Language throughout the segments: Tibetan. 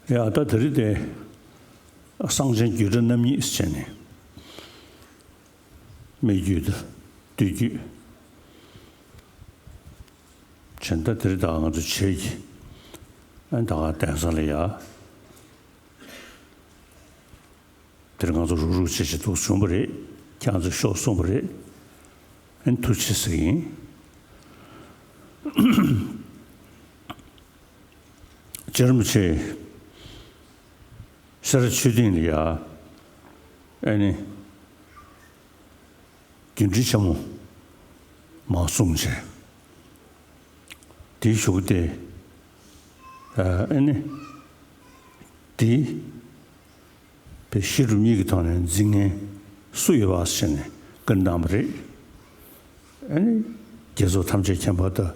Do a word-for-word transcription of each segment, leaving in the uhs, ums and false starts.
ཡ་ད་དེ་རིང་དེ་གསང་ཆེན་རྒྱུད་གྲྭ་རྣམ་གཉིས་ཟེར་ནས། སྨད་རྒྱུད་དང་སྟོད་རྒྱུད། བྱས་ད་དེ་རིང་ད་ང་ཚོ་བྱེས་ཀྱི་ཨ་ད་ག་གདན་ས་ལ་ཡ། དེར་ང་ཚོ་རུག་རུག་བྱེད་བྱེད་འདུག་བྱུང་བ་རེད། ཁྱེད་ཚོས་ཤོག་གསུངས་པ་རེད། ཨན་ཐུགས་རྗེ་ཆེ་ཟེར་གྱི་ཡིན། རྗེ་རིན་པོ་ཆེ་སེ་ར་ཆོས་སྡིངས་ལ་ཡ་ཨ་ནི་རྒྱུད་འགྲེལ་ཆེན་མོ་མར་གསུངས་བྱས། དེའི་གཞུག་དེ་ཨ་ནི་དེ་པའི་བཤད་སྒྲུབ་གཉིས་ཀྱི་ཐོག་ནས་འཛིན་མཁན་སུ་ཡོད་པ་ཟེར་ནས་བཀའ་གནང་བ་རེད། ཨ་ནི་རྒྱལ་ཚབ་ཐམས་ཅད་མཁྱེན་པ་དང་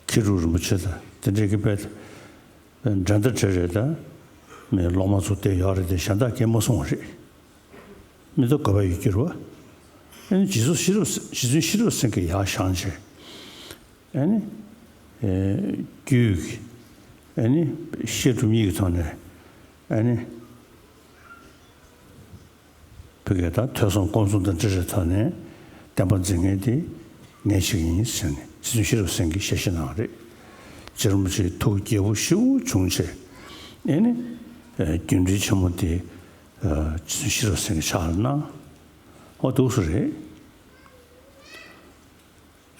མཁས་གྲུབ་རིན་པོ་ཆེ་དང་དེ་འདྲའི་གི་དཔེ་འགྲན་ཟླ་བྲལ་རེད། ད་མི་སློབ་མ་ཚོ་བསྡད་ཡོད་རེད་དེ་གཞན་དག་གིས་མ་གསུངས་པ་རེད། མི་ཚོ་དགོས་པ་ཡོད་ཀྱི་རེད་བ། ཨ་ནི་རྗེ་བཙུན་ཤེས་རབ་རྗེ་བཙུན་ཤེས་རབ་སེང་གེ་ཡར་བཞེངས་བྱས། ཨ་ནི། ཨེ། རྒྱུད་ཀྱི། ཨ་ནི། བཤད་སྒྲུབ་གཉིས་ཀྱི་ཐོག་ནས། ཨ་ནི། བོད་སྐད་དང་ཐོས་བསམ་སྒོམ་གསུམ་དང་འབྲེལ་བའི་ཐོག་ནས་བསྟན་པ་འཛིན་མཁན་དེ་ངས་བྱེད་ཀྱི་ཡིན་ཟེར་ནས་རྗེ་བཙུན་ཤེས་རབ་སེང་གེས་ཞལ་བཞེས་གནང་བ་རེད། རྗེ་རིན་པོ་ཆེའི་ཐུགས་དགྱེས་པོ་ཞེ་པོ་བྱུང་བྱས། ཨ་ནི། ཨེ། རྒྱུད་འགྲེལ་ཆེན་མོ་དེ། ཨ། རྗེ་བཙུན་ཤེས་རབ་སེང་གེ་ཕྱག་ལ་གནང་། ཨོ་འདུག་སེ་རེད།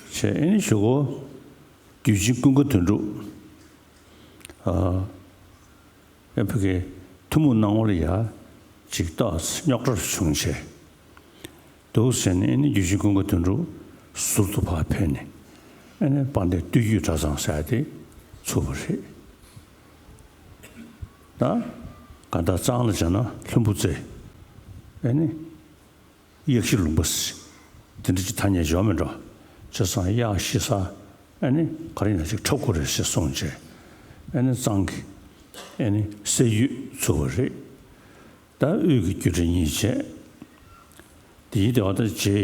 བྱས་ཨ་ནི་གཞུག་གུ། རྒྱུད་ཆེན་ཀུན་དགའ་དོན་གྲུབ། ཨ། ཨ་ཕ་གི་ཐུན་མོང་སྣང་བ་ལ་ཡ་ཅིག་ཏོག་ཙམ་རྙོག་དྲ་བྱུང་བྱས། འདུག་ཟེར་ནས་ཨ་ནི་རྒྱུད་ཆེན་ཀུན་དགའ་དོན་གྲུབ་ཟུར་དུ་ཕར་ཕེབས་ནས་ཨ་ནི་དཔལ་ལྡན་སྟོད་རྒྱུད་གྲྭ་ཚང་ཟེར་ཡ་དེ་ཚུགས་པ་རེད། ད་གང་ལྟར་གཙང་ལ་བྱས་ན་ལྷུན་པོ་རྩེ། ཨ་ནི། གཡག་བཞི་ལུང་པ་ཟེར། དེ་འདྲ་ཅིག་ཐ་སྙད་འཇོག་མི་འགྲོ། བྱས་ཙང་གཡག་བཞི་ས། ཨ་ནི་ག་རེ་ཡིན་ན་ཅིག་འཁྲབ་དགོས་རེད་ཟེར་གསུངས་བྱས། ཨ་ནི་གཙང་གི་ཨ་ནི་སྲད་ཡུལ་ཚུགས་པ་རེད། ད་དབུས་ཀྱི་རྒྱུད་གྲྭ་གཉིས་བྱས། དེའི་དེ་བ་ད་རྗེ་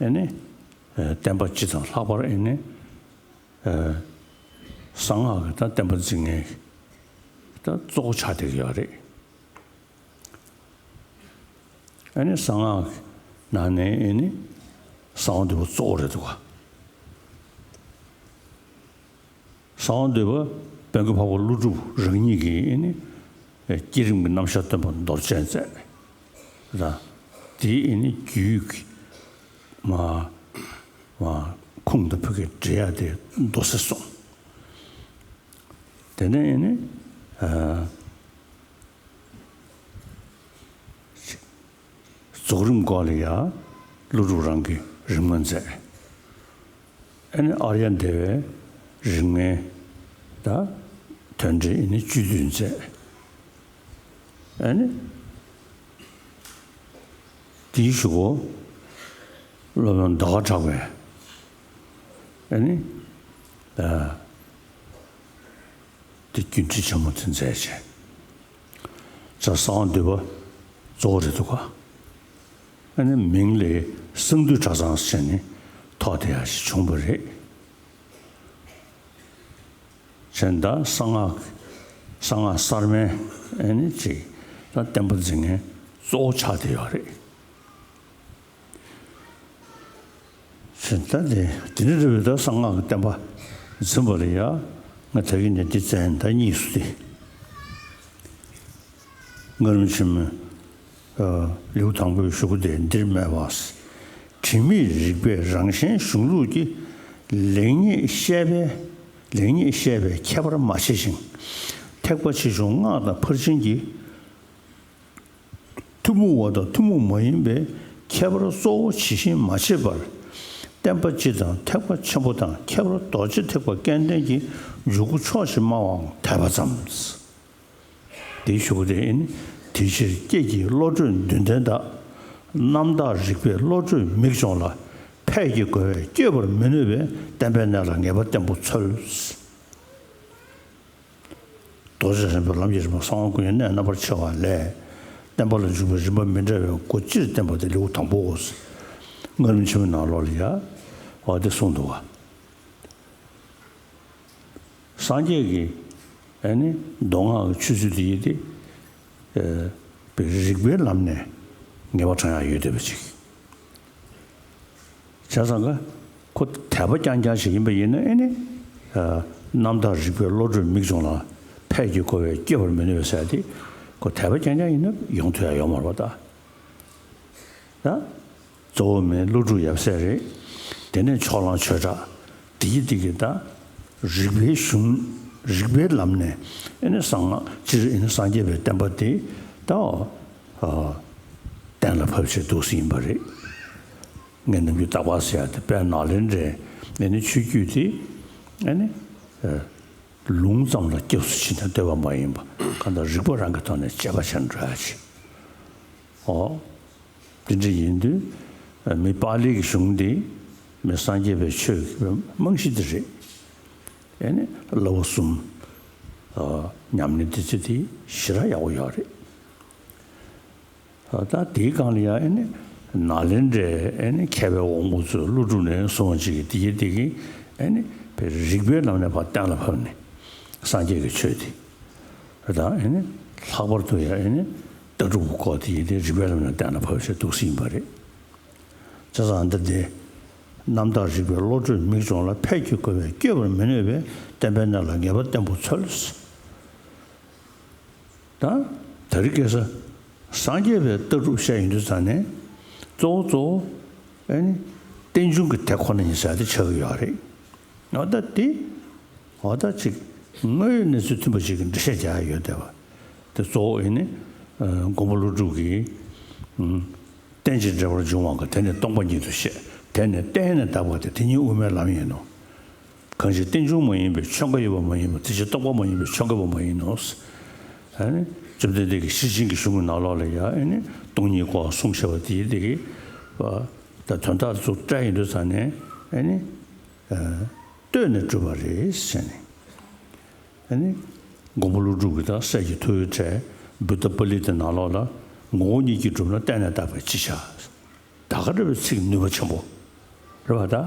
ཨ་ནི་བསྟན་པ་སྤྱི་དང་ལྷག་པར་ཨ་ནི་གསང་སྔགས་ཀྱི་ད་བསྟན་པ་འཛིན་མཁན་ད་གཙོ་བོ་ཆགས་བསྡད་ཀྱི་ཡོད་རེད། ཨ་ནི་གསང་སྔགས་ཀྱི་ནང་ནས་ཨ་ནི་གསང་བ་འདུས་པ་གཙོ་བོ་རེད་འདུག་ག། གསང་བ་འདུས་པ་དཔལ་མགོན་འཕགས་པ་ཀླུ་སྒྲུབ་རང་ཉིད་ཀྱིས་ཨ་ནི་བསྐྱེད་རིམ་གྱི་རྣམ་གཞག་སྟོན་པ་མདོར་བྱས་མཛད། ད་དེའི་ཨ་ནི་རྒྱུད་ཀྱི་མ་མ་ཁུངས་དང་ཕ་གི་འབྲེལ་ཡ་དེ་མདོ་སེ་གསུངས། དེ་ནས་ཨ་ནི་ཨ། རྫོགས་རིམ་སྐོར་ལ་ཡང་ཀླུ་སྒྲུབ་རང་གིས་རིམ་ལྔ་མཛད། ཨ་ནི་ཨཱརྱ་དེ་བའི་རིམ་ལྔའི་ད་དོན་འགྲེལ་ཨ་ནི་བཅུད་བསྡུས་མཛད། ཨ་ནི་དེའི་གཞུག་གུ་སློབ་དཔོན་ཟླ་བ་གྲགས་པས་ཨ་ནི་ད། དེ་རྒྱུད་འགྲེལ་ཆེན་མོ་དེ་མཛད་བྱས། ད་གསང་བ་འདུས་པ་གཙོ་བོ་རེད་འདུག་ག། ཨ་ནི་མིང་ལ་གསང་འདུས་གྲྭ་ཚང་ཟེར་ནས་ཐོགས་བསྡད་ཡ་ཞིག་བྱུང་བ་རེད། བྱས་ད་གསང་སྔགས་གསང་སྔགས་གསར་མའི་ཨ་ནི་ཅིག་ད་བསྟན་པ་འཛིན་མཁན་གཙོ་བོ་ཆགས་བསྡད་ཡོད་རེད། ད་དེ་དེ་ནི་རེ་བའི་ད་གསང་སྔགས་ཀྱི་བསྟན་པ་འཛིན་པ་ལ་ཡ་ང་ད་གིན་ནས་འདི་བཙན་ད་གཉིས་སུ་སྟེ། སྔར་མི་ཕྱི་མི་ལེའུ་དང་པོའི་གཞུག་གུ་དེ་འདིར་སྨྲས་པ། དྲི་མེད་རིག་པའི་རང་བཞིན་གཞུང་ལུགས་ཀྱི་ལེགས་ཉེས་བཤད་པའི་ལེགས་ཉེས་བཤད་པའི་ཁྱད་པར་མ་ཕྱེ་ཞིང་། ཐེག་པ་ཆེ་ཆུང་སྔགས་དང་ཕར་ཕྱིན་གྱི། ཐུན་མོང་བ་དང་ཐུན་མོང་མ་ཡིན་པའི་ཁྱད་པར་གཙོ་བོ་ཇི་བཞིན་མ་ཕྱེད་པར། བསྟན་པ་སྤྱི་དང་ཐེག་པ་ཆེན་པོ་དང་ཁྱད་པར་རྡོ་རྗེ་ཐེག་པ་སྐལ་ལྡན་གྱི་འཇུག་སྒོ་ཕྱོགས་བཞིར་སྨྲ་བའང་དད་པ་ཙམ། དེའི་གཞུག་གུ་དེ་ཨིན། དེ་ཕྱིར་སྐྱེས་ཀྱི་བློ་གྲོས་འདུན་ལྡན་དག་རྣམ་དག་རིག་པའི་བློ་གྲོས་མིག་སྦྱོང་ལ། ཕས་ཀྱི་རྒོལ་བས་བསྐྱོད་པར་མི་ནུས་པས་བསྟན་པའི་གནས་ལ་ངེས་པ་བརྟན་པོ་འཚོལ། རྡོ་རྗེ་འཆང་གི་ལམ་གྱི་རིམ་པ་གསང་བ་ཀུན་གྱི་གནད་རྣམ་པར་ཕྱེ་བ་ལས། བསྟན་པ་ལ་འཇུག་པའི་རིམ་པ་མི་འདྲ་བའི་སྒོ་སྤྱིར་བསྟན་པ་དེ་ལེའུ་དང་པོའོ། སྔར་མི་ཕྱི་མའི་ནང་ལོགས་ལ་ཡ། འོ་དེ་གསུངས་འདུག་བ། སངས་རྒྱས་ཀྱི་ ཨ་ནི་མདོ་སྔགས་ཀྱི་ཆོས་ཚུལ་དེ་ཡིན་ཏེ། ཨ་རིགས་པའི་ལམ་ནས་ངེས་པ་དྲངས་ཡག་ཡོད་བསྡད་པ་ཅིག་བྱས་ཙང་ཀ་ཁོ་དད་པ་རྐྱང་རྐྱང་ཞིག་ཡིན་པ་ཡིན་ན། ཨ་ནི་ཨ་རྣམ་དག་རིག་པའི་བློ་གྲོས་མིག་བྱུང་ལ། ཕས་ཀྱི་གོ་བས་བསྐྱོད་པར་མི་ནུས་པའི་ཟེར་དེ། ཁོ་དད་པ་རྐྱང་རྐྱང་ཡིན་ན་ཡོང་ཐུབ་ཡག་ཡོད་མ་རེད་པ་ད། ད་གཙོ་བོ་མིན་ཀླུ་སྒྲུབ་ཡབ་སྲས་རེད། དེ་ནས་ཕྱོགས་གླང་ཆོས་གྲགས། དེ་གི་དེ་གི་ད་རིགས་པའི་གཞུང་། རིགས་པའི་ལམ་ནས་ཨ་ནི་གསང་སྔགས། སྤྱིར་ཨ་ནི་སངས་རྒྱས་པའི་བསྟན་པ་དེ་ད་ཨ་གཏན་ལ་ཕབ་བྱས་འདུག་སེ་ཡིན་པ་རེད། ངས་ནམ་རྒྱུན་རྟག་པར་ཟེར་ཡག་དེ། དཔལ་ནཱ་ལེནྡྲའི་ཨ་ནི་ཆོས་བརྒྱུད་དེ་ཨ་ནི་ཨ་ལུང་ཙམ་ལ་སྐྱབས་སུ་མཆི་ནས་བསྡད་པ་མ་ཡིན་པ། གང་ལྟར་རིགས་པ་རང་གི་ཐོག་ནས་དཔྱད་པ་བྱས་ནས་འགྲོ་ཡག་ཅིག་ཨོ། དེ་འདྲ་ཡིན་དུས་མི་པཱ་ལིའི་གཞུང་འདི་མི་སངས་རྒྱས་པའི་ཆོས་ཀྱི་རྨང་གཞི་འདི་རེད། ཨ་ནི་བསླབ་པ་གསུམ། ཨ་ཉམས་ལེན་འདི་ཚོ་དེ་ཞེ་དྲག་ཡག་པོ་ཡོད་རེད། ཨ་ད་དེའི་སྒང་ལ་ཡང་ཨ་ནི་ནཱ་ལེནྡྲའི་ཨ་ནི་མཁས་པའི་དབང་པོ་ཚོས་ཀླུ་སྒྲུབ་ནས་གསུངས་པ་ཅིག་གིས། དེ་ཡིན་དེ་གིས་ཨ་ནི་རིགས་པའི་ལམ་ནས་ཕར་གཏན་ལ་ཕབ་ནས་སངས་རྒྱས་ཀྱི་ཆོས་དེ། ད་ཨ་ནི་ལྷག་པར་དུ་ཡང་ཨ་ནི་ལྟ་གྲུབ་སྐོར་དེ་ཡིན་ཏེ། རིགས་པའི་ལམ་ནས་གཏན་ལ་ཕབ་བྱས་འདུག་སེ་ཡིན་པ་རེད། བྱས་ཙང་འདི་དེ། རྣམ་དག་རིག་པའི་བློ་གྲོས་མིག་བྱུང་ལ། ཕས་ཀྱི་གོ་བས་བསྐྱོད་པར་མི་ནུས་པའི། བསྟན་པའི་གནས་ལ་ངེས་པ་བརྟན་པོ་འཚོལ། ད་དེ་རིང་ཁ་སང་སངས་རྒྱས་པའི་ལྟ་གྲུབ་བཤད་ཡོང་དུས་ཙང་ནས། གཙོ་བོ་གཙོ་བོ་ཨ་ནི་རྟེན་འབྱུང་གི་དེ་ཁོ་ན་ཡིན་ཟེར་དེ་ཆགས་ཀྱི་ཡོད་རེད། འོ་ད་དེ། འོ་ད་ཅིག་དངོས་ཡོད་གནས་ཚུལ་མཐུན་པ་ཞིག་གི་འགྲེལ་བཤད་རྒྱག་ཡག་ཡོད་བསྡད་པ། དེ་གཙོ་བོ་ཨ་ནི་ཨ་མགོན་པོ་ཀླུ་སྒྲུབ་ཀྱིས་ཨ་རྟེན་ཅིང་འབྲེལ་བར་འབྱུང་བ་དགའ། དེ་ནི་སྟོང་པ་ཉིད་དུ་ཤེས། དེ་ནི་གཏན་ནས་དག་པ་སྟེ། དེ་ཉིད་དབུ་མའི་ལམ་ཡིན་ནོ། གང་ཞིག་རྟེན་འབྱུང་མ་ཡིན་པའི་ཆོས་འགའ་ཡོད་པ་མ་ཡིན་པ། དེ་ཕྱིར་སྟོང་པ་མ་ཡིན་པའི་ཆོས་འགའ་ཡོད་པ་མ་ཡིན་ནོ། ཨ་ནི་བཅོམ་ལྡན་འདས་ཀྱིས་ཤེར་ཕྱིན་གྱི་གཞུང་གི་ནང་ལོགས་ལ་ཡང་ཨ་ནི་སྟོང་ཉིད་སྐོར་གསུངས་བཞག་པ་དེ་ཡིན་དེ་གིས། ད་དོན་དག་ཚོ་བཀྲལ་ཡོང་དུས་ཙང་ནས་ཨ་ནི་ཨ་ལྟོས་ནས་གྲུབ་པ་རེད་ཟེར་ནས། ཨ་ནི་མགོན་པོ་ཀླུ་སྒྲུབ་ཀྱི་ད་སྲས་ཀྱི་ཐུ་བོའི་གྲས་བུདྡྷ་པཱ་ལི་ཏའི་ནང་ལོགས་ལ། ངོ་བོ་ཉིད་ཀྱིས་གྲུབ་ན། གཏན་ནས་དག་པས་ཅི་བྱ། ད་ག་རེ་བའི་ཚིག་ནུས་པ་ཆེན་པོ་རེད་པ་ད།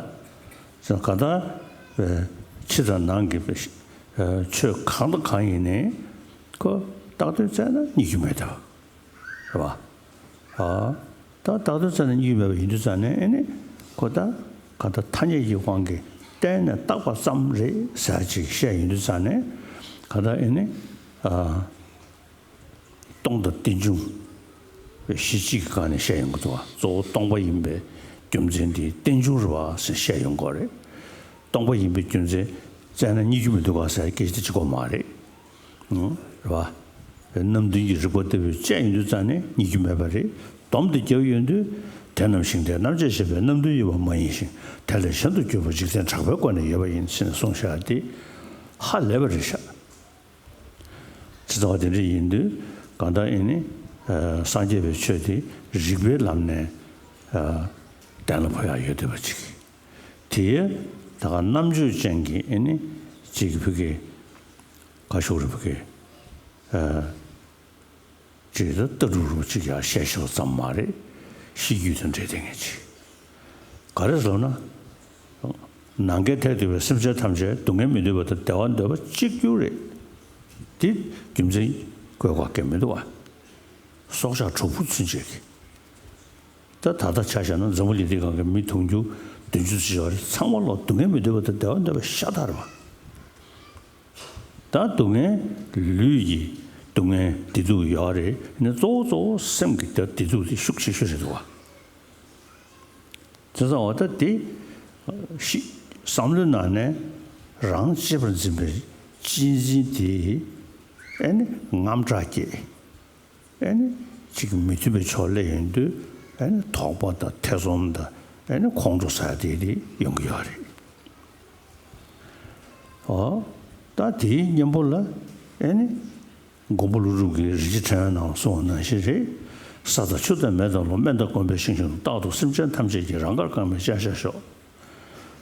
གང་ལྟར་ཕྱི་དང་ནང་གི་ཆོས་གང་དང་གང་ཡིན་ནའི་ཁོ་བཏགས་དོན་བཙལ་ན་རྙེད་རྒྱུ་མེད་དོ། རེད་པ། ཨ་ད་བཏགས་དོན་བཙལ་ན་རྙེད་རྒྱུ་མེད་པ་ཡིན་དུས་ཙང་ནས། ཨ་ནི་ཁོ་ད་གང་ལྟར་ཐ་སྙད་ཀྱི་དབང་གིས་གཏན་ནས་བཏགས་པ་ཙམ་རེད་ཟེར་ཅིག་བཤད་ཡོང་དུས་ཙང་ནས། གང་ལྟར་ཨ་ནི་ཨ་སྟོང་དང་རྟེན་འབྱུང་གཞི་གཅིག་གི་སྒང་ནས་བཤད་ཡོང་གི་འདུག་པ། གཙོ་བོ་སྟོང་པ་ཡིན་པའི་རྒྱུ་མཚན་དེ་རྟེན་འབྱུང་རེད་པ་ཟེར་བཤད་ཡོང་གི་རེད། སྟོང་པ་ཡིན་པའི་རྒྱུ་མཚན་བཙལ་ན་རྙེད་རྒྱུ་མི་འདུག་ག་ཟེར་སྐད་ཆ་དེ་གཅིག་པོ་མ་རེད། ཨང་། རེད་པ། རྣམ་བདུན་གྱི་རིགས་པ་ལྟ་བུས་དཔྱད་ཡོང་དུས་ཙང་ནས་རྙེད་རྒྱུ་མེད་པ་རེད། སྡོམ་དེ་བརྒྱབ་ཡོང་དུས། དེ་རྣམས་ཤིང་རྟའི་རྣམ་བཅད་བྱས་པའི་རྣམ་བདུན་ཡོད་པ་མ་ཡིན་ཞིང་། དེ་ལས་གཞན་དུ་གྱུར་པ་འཇིག་རྟེན་གྲགས་པའི་སྒོ་ནས་ཡོད་པ་ཡིན་ཟེར་ནས་གསུངས་བཞག་དེ་ཧ་ལས་པ་རེད་ཤག་ཇི་ལྟ་བ་དེ་འདྲ་ཡིན་དུས་གང་ལྟར་ཨ་ནི་ཨ་སངས་རྒྱས་པའི་ཆོས་དེ་རིགས་པའི་ལམ་ནས་ཨ་གཏན་ལ་ཕབ་ཡག་ཡོད་བསྡད་པ་ཅིག་དེའི་ད་ག་རྣམ་དཔྱོད་ཅན་གྱི་ཨ་ནི་ཅིག་ཕ་གི་ག་ཤོག་རེ་ཕ་གི་ཨ་ཅིག་ལ་ལྟ་གྲུབ་རུ་ཅིག་ཡང་བཤད་ཤེས་པ་ཙམ་མ་རེད། གཤིས་རྒྱུད་དང་འབྲེལ་བསྡད་མཁན་ཅིག་ག་རེ་ཟེར་ན། ནམ་མཁའི་མཐས་གཏུགས་པའི་སེམས་ཅན་ཐམས་ཅད་སྡུག་བསྔལ་མི་འདོད་པ་དང་བདེ་བ་འདོད་པ་གཅིག་གྱུར་རེད། དེ་རྒྱུ་མཚན་བཀོད་དགོས་མི་འདུག་པ། སྲོག་ཆགས་གྲོག་ཕུ་ཚུན་ཆད་ཀྱི། ད་ད་ལྟ་ཆ་བཞག་ན་འཛམ་བུ་གླིང་འདིའི་སྒང་གི་མི་དུང་ཕྱུར་བདུན་ཅུ་ཙམ་ཡོད་རེད། ཚང་མ་ལོག་སྡུག་བསྔལ་མི་འདོད་པ་དང་བདེ་བ་འདོད་པ་ཤ་སྟག་རེད་པ། ད་སྡུག་བསྔལ་ལུས་ཀྱི་སྡུག་བསྔལ་བདེ་སྡུག་ཡོད་རེད། ནི་གཙོ་བོ་གཙོ་བོ་སེམས་ཀྱི་བདེ་སྡུག་དེ་ཤུགས་ཆེ་ཤོས་རེད་འདུག་པ། དེ་ཙང་འོ་ད་དེ་ཤི་བསམ་བློའི་ནང་ནས་རང་གཅེས་པར་འཛིན་པའི་གཅེས་འཛིན་དེ་ཨ་ནི་དངངས་སྐྲག་སྐྱེས། ཨ་ནི་གཅིག་མི་མཐུན་པའི་ཕྱོགས་སླེབས་ཡོང་དུས་ཨ་ནི་དོགས་པ་དང་ཐེ་ཚོམ་དང་ཨ་ནི་ཁོང་ཁྲོ་ཟ་དེ་དེ་ཡོང་གི་ཡོད་རེད། ཨོ། ད་དེའི་གཉེན་པོ་ལ་ཨ་ནི་མགོན་པོ་ཀླུ་སྒྲུབ་ཀྱིས་རིན་ཆེན་ཕྲེང་བའི་ནང་གསུངས་པ་ནང་བཞིན་རེད། ས་དང་ཆུ་དང་མེ་དང་རླུང་། སྨན་དང་སྐོམ་པའི་ཞིང་གཞན་དུ། རྟག་ཏུ་སེམས་ཅན་ཐམས་ཅད་ཀྱི། རང་དགར་རྐང་པའི་བཅད་ཤ་ཤོག་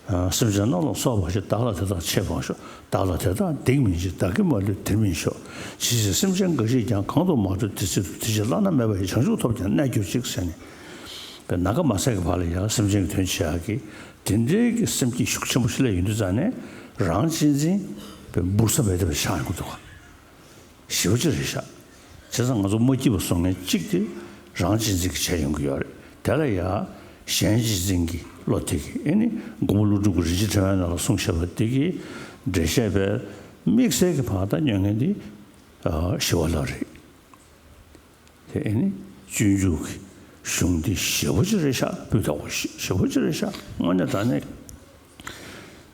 ཨ་སེམས་ཅན་རྣམས་ལ་སོགས་པ་ཞིག་བདག་ལ་དེ་དག་ཆེས་ཕངས་ཤོག་བདག་ལ་དེ་དག་སྡིག་མི་འཇིགས། བདག་གིས་མ་ལུས་དེར་མི་ཤོག་ཇི་སྲིད་སེམས་ཅན་འགའ་ཞིག་ཀྱང་། གང་དུ་མ་འགྲོ་དེ་སྲིད་དུ། དེ་ཕྱིར་བླ་ན་མེད་པ་ཡི། བྱང་ཆུབ་ཐོབ་ཀྱང་གནས་གྱུར་ཅིག་ཟེར་ནས། པའི་ནམ་མཁའ་མ་ཟད་ཀྱི་བར་ལ་ཡང་སེམས་ཅན་གྱི་དོན་བྱེད་ཡག་གི་དེ་འདྲའི་གི་སེམས་བསྐྱེད་ཤུགས་ཆེན་པོ་ཞིག་སླེབས་ཡོང་དུས་ཙང་ནས་རང་གཅེས་འཛིན་པའི་འབུར་ས་མེད་པ་ཆགས་ཡོང་གི་འདུག་ཞེ་པོ་ཅིག་རེད་ཤག་བྱས་ཙང་ང་ཚོ་མ་སྐྱིད་པ་བཟོ་མཁན་གཅིག་དེ་རང་གཅེས་འཛིན་གྱིས་བྱས་ཡོང་གི་ཡོད་རེད། དེ་ལ་ཡ་གཞན་གཅེས་འཛིན་གྱི་བློ་དེ་གིས་ཨེ་ནི་མགོན་པོ་ཀླུ་སྒྲུབ་ཀྱི་རིན་ཆེན་ཕྲེང་བའི་ནང་ལ་གསུངས་བཞག་པ་དེ་གི་འགྲེལ་བཤད་པའི་དམིགས་བསལ་གྱི་བར་ད་ཉོན་མཁན་དེ་ཨ་ཞི་བ་ལྷ་རེད། དེ་ཨེ་ནི་སྤྱོད་འཇུག་གི་གཞུང་འདི་ཞེ་པོ་ཅིག་རེད་ཤག་སྤུས་དག་པོ་ཞེ་ཞེ་པོ་ཅིག་རེད་ཤག་དངོས་གནས་དྲང་གནས།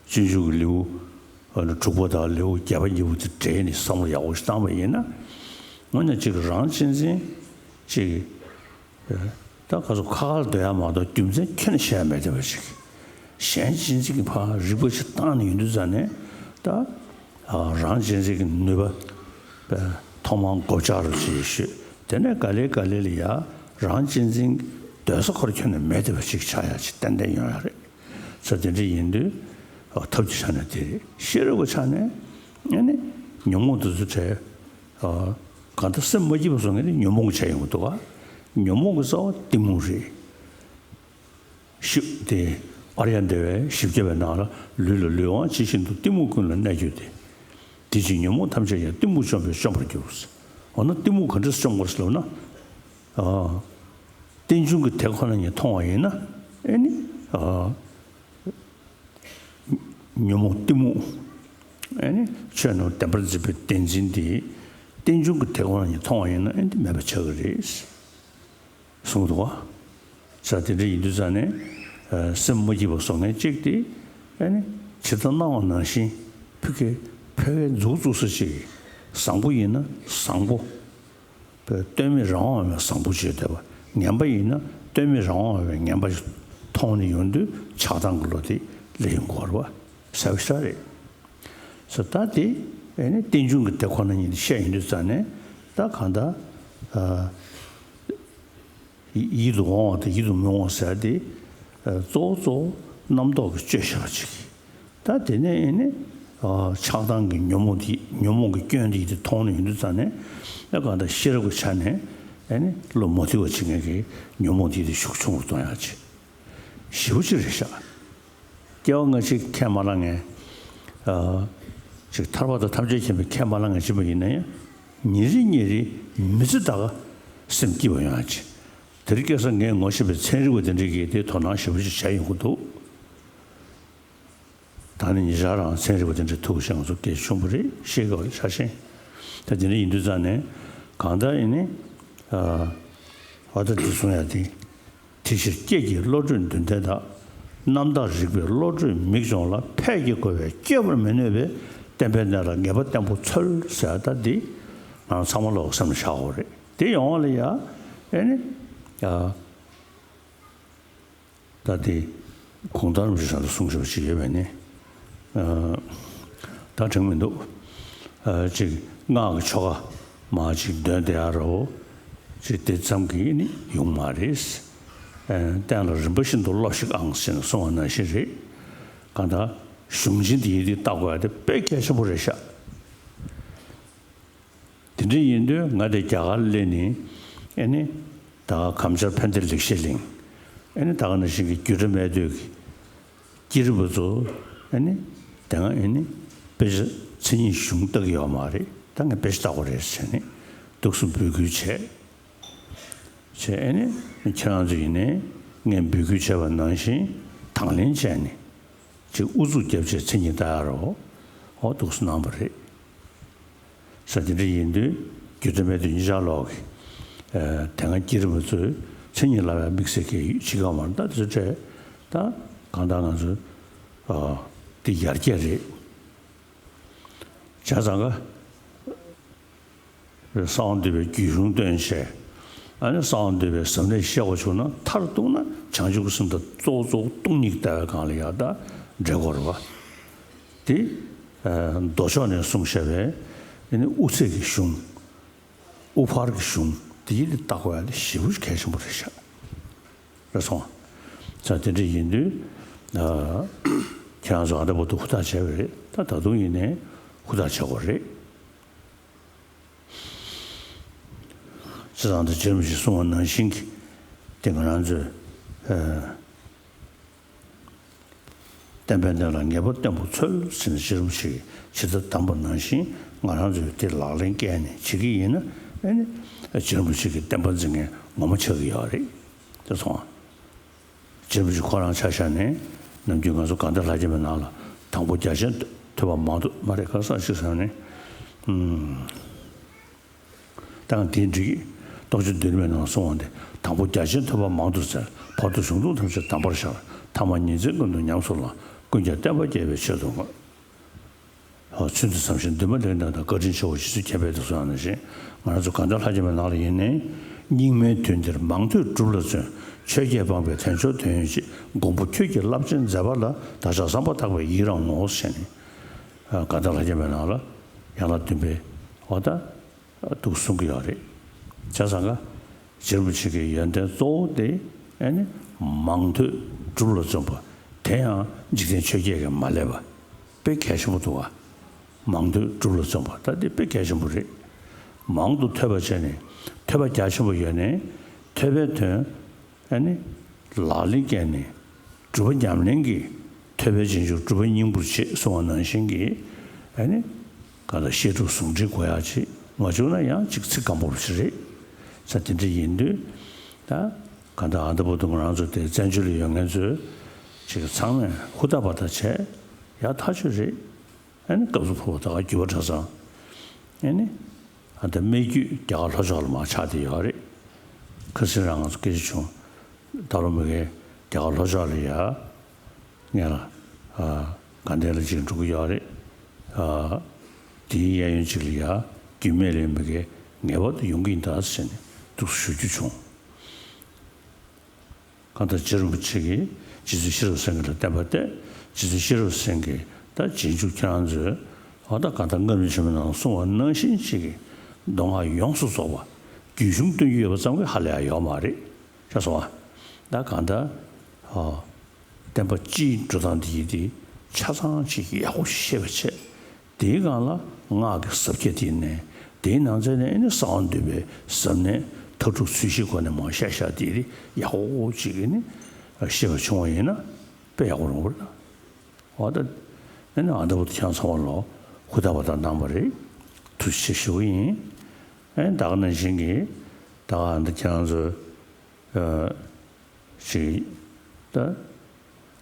སྤྱོད་འཇུག་གི་ལེའུ་ཨ་ནི་དྲུག་པ་དང་ལེའུ་བརྒྱད་པ་གཉིས་པོ་དེ་འབྲེལ་ནས་བསམ་བློ་ཡག་པོ་ཞིག་བཏང་པ་ཡིན་ན། དངོས་གནས་ཅིག་རང་གཅེས་འཛིན་ཅིག་ཨ་ད་ག་ཚོད་ཁ་ཁ་ལ་སྡོད་ཡག་མ་གཏོགས་རྒྱུ་མཚན་ཁྱོན་ནས་བཤད་ཡག་མེད་བསྡད་པ་ཅིག་གཞན་གཅེས་འཛིན་གྱི་ཕར་རིག་པ་ཅིག་བཏང་ནས་ཡོང་དུས་ཙ་ནས་ད་ཨ་རང་གཅེས་འཛིན་གྱི་ནུས་པ་ཐོག་མར་མགོ་བཅག་རོགས་ཅེས་ཞུས། དེ་ནས་ག་ལེ་ག་ལེ་ལ་ཡ་རང་གཅེས་འཛིན་སྡོད་ས་ཁོ་རང་ཁྱོན་ནས་མེད་བསྡད་པ་ཅིག་ཆགས་ཡག་ཅིག་ཏན་ཏན་ཡོང་ཡག་རེད། ས་དེ་འདྲ་ཡིན་དུས་ཨ་ཐབས་ཀྱི་ཆ་ནས་དེ་རེད། ཤེས་རབ་ཀྱི་ཆ་ནས་ཨ་ནི་ཉོན་མོངས་དེ་ཚོ་བྲལ། ཨ་གང་ལྟར་སེམས་མ་སྐྱིད་པ་བཟོ་མཁན་དེ་ཉོན་མོངས་ཀྱིས་བྱས་ཡོང་གི་འདུག་ག་ཉོན་མོངས་ཀྱི་རྩ་བ་གཏི་མུག་རེད། ཤེས་དེ་ཨཱརྱ་དེ་བའི་བཞི་བརྒྱ་པའི་ནང་ལ་ལུས་ལ་ལུས་དབང་ཇི་བཞིན་དུ་གཏི་མུག་ཀུན་ལ་གནས་གྱུར་ཏེ། དེ་ཕྱིར་ཉོན་མོངས་ཐམས་ཅད་ཀྱང་གཏི་མུག་བཅོམ་པས་བཅོམ་པར་འགྱུར། འོ་ན་གཏི་མུག་ག་འདྲས་སེ་བཅོམ་དགོས་ཟེར་ལབ་ན། ཨ། རྟེན་འབྱུང་གི་དེ་ཁོ་ན་ཉིད་མཐོང་བ་ཡིན་ན། ཨེ་ནི། ཨ། ཉོན་མོངས་གཏི་མུག་ཨེ་ནི་ཆོས་རྣམས་བདེན་པར་འཛིན་པའི་བདེན་འཛིན་དེ། རྟེན་འབྱུང་གི་དེ་ཁོ་ན་ཉིད་མཐོང་བ་ཡིན་ན་ཨེ་འདི་མེད་པ་ཆགས་ཀྱི་རེད། གསུངས་འདུག་བ། ས་དེ་འདྲ་ཡིན་དུས་ཙ་ནས། ཨ། སེམས་མ་སྐྱིད་པ་བཟོ་མཁན་གཅིག་དེ། ཨེ་ནི། ཇི་ལྟར་སྣང་བ་ནང་བཞིན་ཕུགས་ཀྱི་ཕལ་བའི་མཛུབ་བཙུགས་ས་ཅིག་བཟང་པོ་ཡིན་ན་བཟང་པོ། དཔེ་སྟོད་སྨད་རང་དབང་བའི་བཟང་པོ་བརྗོད་བསྡད་པ། ངན་པ་ཡིན་ན་སྟོད་སྨད་རང་དབང་བའི་ངན་པ་ཞིག་མཐོང་ནས་ཡོང་དུས་ཆགས་སྡང་གི་བློ་དེ་སླེབས་ཡོང་གི་ཡོད་རེད་བ། གསལ་པོ་ཞེ་དྲག་རེད། ས་ད་དེ་ཨེ་ནི་རྟེན་འབྱུང་གི་དེ་ཁོ་ན་ཉིད་བཤད་ཡོང་དུས་ཙ་ནས་ད་གང་ལྟར། ཨ། ཡིད་དུ་འོང་བ་དང་ཡིད་དུ་མི་འོང་བ་ཟེར་ཏེ། ཨ། གཙོ་བོ་གཙོ་བོ་རྣམ་རྟོག་གིས་བཅོས་བཞག་པ་ཅིག་ད་དེ་ནས་ཨེ་ནི། ཨ། ཆགས་སྡང་གི་ཉོན་མོངས་དེ་ཉོན་མོངས་ཀྱི་སྐྱོན་དེ་ཡིད་དུ་མཐོང་ནས་ཡོང་དུས་ཙ་ནས། ཨ། གང་ལྟར་ཤེས་རབ་ཀྱི་ཆ་ནས་ཨེ་ནི་བློ་མ་བདེ་བ་བྱེད་མཁན་གྱི་ཉོན་མོངས་དེ་ཡིད་དུ་ཤུགས་ཆུང་རུ་གཏོང་ཡག་ཅིག་ཞེ་པོ་ཅིག་རེད་ཤག་སྐྱེ་བ་སྔ་ཕྱི་ཁས་མ་བླངས་མཁན། ཨ། ཅིག་ཐར་པ་དང་ཐམས་ཅད་མཁྱེན་པའི་ཁས་མ་བླངས་མཁན་ཅིག་ཡིན་ན་ཡང་། ཉིན་རེ་ཉིན་རེ་མི་ཚེ་ད་ག་སེམས་སྐྱིད་པ་ཡོང་ཡག་ཅིག་དེར་སྐྱེས་ས་ངས་ངོ་ཤེས་པའི་ཚན་རིག་པ་དེ་འདྲས་ཀྱིས་དེ་དོ་སྣང་ཞེ་པོ་ཅིག་བྱས་ཡོང་གི་འདུག་ད་ནི་ཉེ་ཆར་རང་ཚན་རིག་པ་དེ་འདྲས་ཐུག་བྱས་ང་ཚོ་སྐད་ཆ་ཆུང་པོ་རེད་ཤེས་དགོས་པ་ཆ་ཤེས། ད་དེ་འདྲ་ཡིན་དུས་ཙང་ནས་གང་ལྟར་ཡིན་ནི། ཨ། ཨ་ད་འདི་གསུང་ཡག་དེ། དེ་ཕྱིར་སྐྱེས་ཀྱི་བློ་གྲོས་འདུན་ལྡན་དག་རྣམ་དག་རིག་པའི་བློ་གྲོས་མིག་སྦྱོང་ལ་ཕས་ཀྱི་རྒོལ་བས་བསྐྱོད་པར་མི་ནུས་པས་བསྟན་པའི་གནས་ལ་ངེས་པ་བརྟན་པོ་འཚོལ་ཟེར་ད་འདི་ང་ཚང་མ་ལོག་སེམས་ལ་བཞག་དགོས་རེད། དེ་ཡོང་བ་ལ་ཡ་ཨེ་ནི་ཡ། ད་དེ་གུང་ཐང་རིན་པོ་ཆེ་ལ་གསུངས་བཞག་པ་ཞིག་ཡོད་པས་ནི། ཨ། ད་དྲན་མི་འདུག་ཨ། ཅིག་སྔགས་ཀྱི་ཆོ་ག་མར་ཅིག་འདོན་བསྡད་ཡ་རོ། ཅིག་དེ་ཙམ་གྱིས་ནི་ཡོང་མ་རེད། ཨ། བསྟན་ལ་རིམ་པ་བཞིན་དུ་སློབས་ཤིག་ཨང་ཟེར་ནས་གསུངས་པ་ནང་བཞིན་རེད། གང་ལྟར་གཞུང་ཆེན་འདི་ཡི་དེ་བལྟ་དགོས་ཡ་དེ་དཔེ་གལ་ཆེན་པོ་རེད་ཤག་དེ་འདྲ་ཡིན་དུས་ང་དེ་རྒྱ་གར་སླེབས་ནས་ཨེ་ནི་ད་ག་གམ་ཆར་ཕན་བདེ་ལེགས་བཤད་གླིང་། ཨེ་ནི་ད་ག་ནང་བཞིན་གྱི་རྒྱུད་གྲྭ་སྨད་སྟོད་ཀྱི་སྐྱེས་རིགས་པ་ཚོ་ཨེ་ནི་དེ་སྔ་ཨེ་ནི་དཔེ་ཆ་མཚན་ཉིད་གཞུང་ལྟ་གི་ཡོད་མ་རེད། ད་ངས་དཔེ་ཆ་ལྟ་དགོས་རེད་ཟེར་ནས་འདུག་སེ་འབོད་སྐུལ་བྱས། བྱས་ཨེ་ནི་ཁྱེད་རང་ཚོ་ཡིན་ནའི་ངས་འབོད་སྐུལ་བྱས་པ་ནང་བཞིན་དང་ལེན་བྱས་ནས་ཅིག་ཨུ་ཚུགས་རྒྱབ་བྱས་མཚན་ཉིད་ལྟ་ཡ་རོ། འོ་འདུག་སེ་གནང་བ་རེད། ས་དེ་འདྲ་ཡིན་དུས་རྒྱུད་གྲྭ་སྨད་སྟོད་གཉིས་ཆར་ལོག་གི་ཨ་དེ་སྔ་སྐྱེས་རིགས་པ་ཚོས་མཚན་ཉིད་ལབ་ཡ་དམིགས་བསལ་གྱི་ཡོད་ཅི་ག་མ་རེད། ད་དེ་ཚོ་འདྲ་ད་གང་ལྟར་ང་ཚོ་ཨ་འདི་ཡར་རྒྱས་རེད། བྱས་ཙང་ག་གསང་བ་འདུས་པའི་རྒྱུད་གཞུང་བཏོན་བྱས། ཨ་ནི་གསང་བ་འདུས་པའི་ཟབ་གནད་བཤད་དགོས་བྱུང་ན་མཐར་གཏུགས་ན་བྱང་ཆུབ་ཀྱི་སེམས་དང་གཙོ་བོ་གཙོ་བོ་སྟོང་ཉིད་ཀྱི་ལྟ་བའི་སྒང་ལ་ཡང་ད་འབྲེལ་དགོས་རེད་བ། དེ་ཨ་མདོ་ཕྱོགས་ནས་གསུངས་བཞག་པའི་ཨ་ནི་དབུ་ཚད་ཀྱི་གཞུང་། དབུ་ཕར་གྱི་གཞུང་དེ་ཡིན་དེ་བལྟ་དགོས་ཡ་དེ་ཞེ་པོ་གལ་ཆེན་པོ་རེད་ཤག་རེད་སོང་། ས་དེ་འདྲ་ཡིན་དུས་ཨ་ཁྱེད་རང་ཚོ་ཨ་ད་བར་དུ་ཧུར་ཐག་བྱས་པ་རེད། ད་ད་དུང་ཡིན་ནའི་ཧུར་ཐག་བྱེད་དགོས་རེད། བྱས་ཙང་དེ་རྗེ་རིན་པོ་ཆེས་གསུངས་པ་ནང་བཞིན་གྱི་དེ་ང་རང་ཚོས་ཨ་ བསྟན་པའི་གནས་ལ་ངེས་པ་བརྟན་པོ་འཚོལ་ཟེར་ནས་རྗེ་རིན་པོ་ཆེ་གིས་ཇི་ལྟར་གདམས་པ་ནང་བཞིན་ང་རང་ཚོས་དེ་ལག་ལེན་བཀལ་ནས་བྱེད་ཀྱི་ཡིན་ན། ཨེ་ནི། རྗེ་རིན་པོ་ཆེ་གི་བསྟན་པ་འཛིན་མཁན་ངོ་མ་ཆགས་ཀྱི་ཡོད་རེད། དེ་སོང་། རྗེ་རིན་པོ་ཆེ་ཁོ་རང་ཆ་བཞག་ནས་ནམ་རྒྱུན་ང་ཚོ་གང་ལྟར་ལྷ་རྒྱལ་མའི་ནང་ལ་དང་པོ་རྒྱ་ཆེན་ཐོས་པ་མང་དུ་མ་རེད་ག་ས་ཞིག་ཟེར་ནས། ཨུམ། ད་དེ་འགྲིག་རྟོགས་བརྗོད་མདོ་རིམ་པའི་ནང་གསུངས་པ་འདི། དང་པོ་རྒྱ་ཆེན་ཐོས་པ་མང་དུ་བཙལ། བར་དུ་གཞུང་ལུགས་ཐམས་ཅད་གདམས་པར་ཤར། ཐ་མ་ཉིན་མཚན་ཀུན་ཏུ་ཉམས་སུ་བླངས། ཀུན་ཀྱང་བསྟན་པ་རྒྱས་པའི་ཆེད་དུ་བསྔོས། ཨོ། ཚུལ་འདི་བསམ་ཞིང་འདུན་མ་ལེགས་གནང་དང་། བཀའ་དྲིན་ཆེའོ་རྗེ་བཙུན་མཁྱེན་པས་དེ་གསུངས་ཡང་ནང་བཞིན། ང་རང་ཚོ་གང་ལྟར་ལྷ་རྒྱལ་མའི་ནང་ལ་ཡིན་ནའི། སྙིགས་མའི་དུས་འདིར་མང་ཐོས་སྒྲུབ་ལ་བརྩོན། ཆོས་བརྒྱད་སྤངས་པས་དལ་འབྱོར་དོན་ཡོད་ཅེས། མགོན་པོ་ཁྱོད་ཀྱི་རླབས་ཆེན་མཛད་པ་ལ། བདག་ཅག་བསམ་པ་ཐག་པས་ཡི་རང་ངོ་། ཞེས་ནས། ཨ། གང་ལྟར་ལྷ་རྒྱལ་མའི་ནང་ལ་ཡན་ལག་བདུན་པའི་འོ་ད་འདུག་གསུང་གི་ཡོད་རེད། བྱས་ཙང་ཀ། རྗེ་རིན་པོ་ཆེ་གི་ཡོན་ཏན་གཙོ་བོ་དེ། ཨེ་ནི། མང་ཐོས་སྒྲུབ་ལ་བརྩོན་པ། དེ་ཡང་འཇིག་རྟེན་ཆོས་བརྒྱད་ཀྱིས་མ་བསླད་པ། དཔེ་གལ་ཆེན་པོ་འདུག་ག་མང་ཐོས་སྒྲུབ་ལ་བརྩོན་པ་ད་དེ་དཔེ་གལ་ཆེན་པོ་རེད། མང་དུ་ཐོས་པ་བྱས་ནས་ཐོས་པ་རྒྱ་ཆེན་པོ་ཡོད་ནས། ཐོས་པའི་དོན། ཨ་ནི། ལག་ལེན་བཀལ་ནས་སྒྲུབ་པ་ཉམས་ལེན་གྱིས་ཐོས་པའི་རྗེས་འཇུག་སྒྲུབ་པ་སྙིང་པོར་བྱེད་གསུངས་པ་ནང་བཞིན་གྱི། ཨ་ནི། གང་ལྟར་བཤད་སྒྲུབ་ཟུང་འབྲེལ་དགོས་ཡག་ཅིག་མ་བྱུང་ན་ཡང་ཅིག་ཚིག་སྐམ་པོ་ཞིག་རེད། ས་དེ་འདྲ་ཡིན་དུས། ད་གང་ལྟར་ཨ་ད་བར་དུ་ང་རང་ཚོ་དེ་བཙན་བྱོལ་ལ་ཡོད་མཁན་ཚོས་ཅིག་ཚང་མས་ཧུར་ཐག་པ་ཐག་བྱས་ཡག་ཐག་ཆོད་རེད། ཨ་ནི་སྐབས་སུ་བབ་པ་ད་ག་རྒྱུད་པ་གྲྭ་ཚང་། ཨ་ནི། ཨ་ད་སྨད་རྒྱུད་རྒྱ་གར་ལྷོ་ཕྱོགས་ལ་མར་ཆགས་བསྡད་ཡོད་རེད། ཁ་སང་རང་ང་ཚོ་སྐད་ཆ་བྱུང་། ད་ལོ་མ་གི་རྒྱ་གར་ལྷོ་ཕྱོགས་ལ་ཡ། ངས་ལ། ཨ། དགའ་ལྡན་ལ་ཅིག་འགྲོ་གི་ཡོད་རེད། ཨ། དེའི་གཡས་གཡོན་ཅིག་ལ་ཡ། རྒྱུད་སྨད་ལ་ཡིན་པ་གི་ངེས་པར་དུ་ཡོང་གི་ཡིན་ད་ཟེར་ནས་འདུག་སེ་ཞུ་རྒྱུ་བྱུང་། གང་ལྟར་རྗེ་རིན་པོ་ཆེ་གིས་རྗེ་བཙུན་ཤེས་རབ་སེང་གེ་ལ་བསྟན་པ་གཏད། རྗེ་བཙུན་ཤེས་རབ་སེང་གེས་ད་རྗེས་འཇུག་ཁྱེད་རང་ཚོས་འོ་ད་གང་ལྟར་སྔར་མེད་ཆེན་པོའི་ནང་གསུངས་པ་ནང་བཞིན་ཅིག་གི་མདོ་སྔགས་ཡོངས་སུ་རྫོགས་པ་རྒྱུན་གཞུང་སྟོན་རྒྱུ་ཡོད་པ་ཙམ་གྱིས་ཧ་ལས་ཡ་ཡོད་མ་རེད། ཤེས་སོང་ཨ། ད་གང་ལྟར། ཨོ། བསྟན་པ་སྤྱིའི་འགྲོ་སྟངས་འདི་ཡིན་ཏེ་ཆ་ཚང་ཅིག་ཡག་པོ་ཤེས་པ་བྱས། དེའི་སྒང་ལ་སྔགས་ཀྱི་ཟབ་ཁྱད་དེ་ནས་དེའི་ནང་ཚན་ནས་ཨེ་ནི་གསང་བ་འདུས་པའི་ཟབ་གནད་མཐའ་དྲུག་ཚུལ་བཞིའི་སྒོ་ནས་མར་བཤད་བཞག་དེ་ཡག་པོ་ཅིག་ཨེ་ནི་ཤེས་པ་བྱུང་བ་ཡིན་ན་དཔེ་ཡག་པོ་རུང་བ་རེད། འོ་ད་ཨེ་ནི་ཨ་ད་བུ་ཁྱེད་ཚང་མ་ལོ་ཧུར་ཐག་པ་ཐག་གནང་བ་རེད། ཐུགས་རྗེ་ཆེ་ཞུ་གི་ཡིན། ཨེ་ད་ག་ནང་བཞིན་གྱི་ད་ག་ཨ་ད་ཁྱེད་རང་ཚོ། ཨ། ཞིག་ད་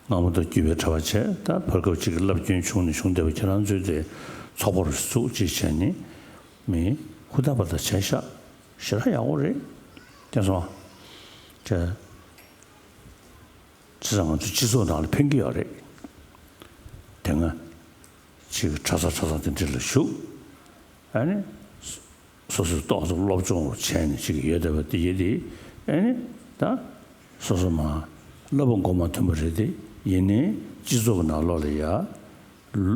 སྔ་མོ་དང་བརྒྱུད་པའི་གྲྭ་པ་བྱས། ད་བར་སྐབས་ཅིག་གི་བསླབ་སྐྱོན་བྱུང་ནས་བྱུང་བསྡད་པ་ཁྱེད་རང་ཚོས་དེ་ཚོགས་པ་རུ་བཙུགས་ཅིག་བྱས་ནས་མི་ཧུར་ཐག་པ་ཐག་བྱས་ཤག་ཞེ་དྲག་ཡག་པོ་རེད། དེ་སོང་། དེ་བྱས་ཙང་ང་ཚོ་སྤྱི་ཚོགས་ནང་ལ་ཕན་གྱི་ཡོད་རེད། དེ་སྔ་ཅིག་གྲྭ་ཚང་གྲྭ་ཚང་དེ་འདྲ་ལ་ཞུགས། ཨ་ནི། སོ་སོའི་ཏོག་ཙམ་སློབ་སྦྱོང་བྱས་ནས་ཅིག་ཡོད་བསྡད་པ་དེ་ཡིན་ཏེ། ཨ་ནི། ད་སོ་སོ་མ་བསླབ་པ་མགོ་མ་ཐོན་པ་རེད་དེ། ཡིན་ནའི་སྤྱི་ཚོགས་ཀྱི་ནང་ལོགས་ལ་ཡ། ལུ་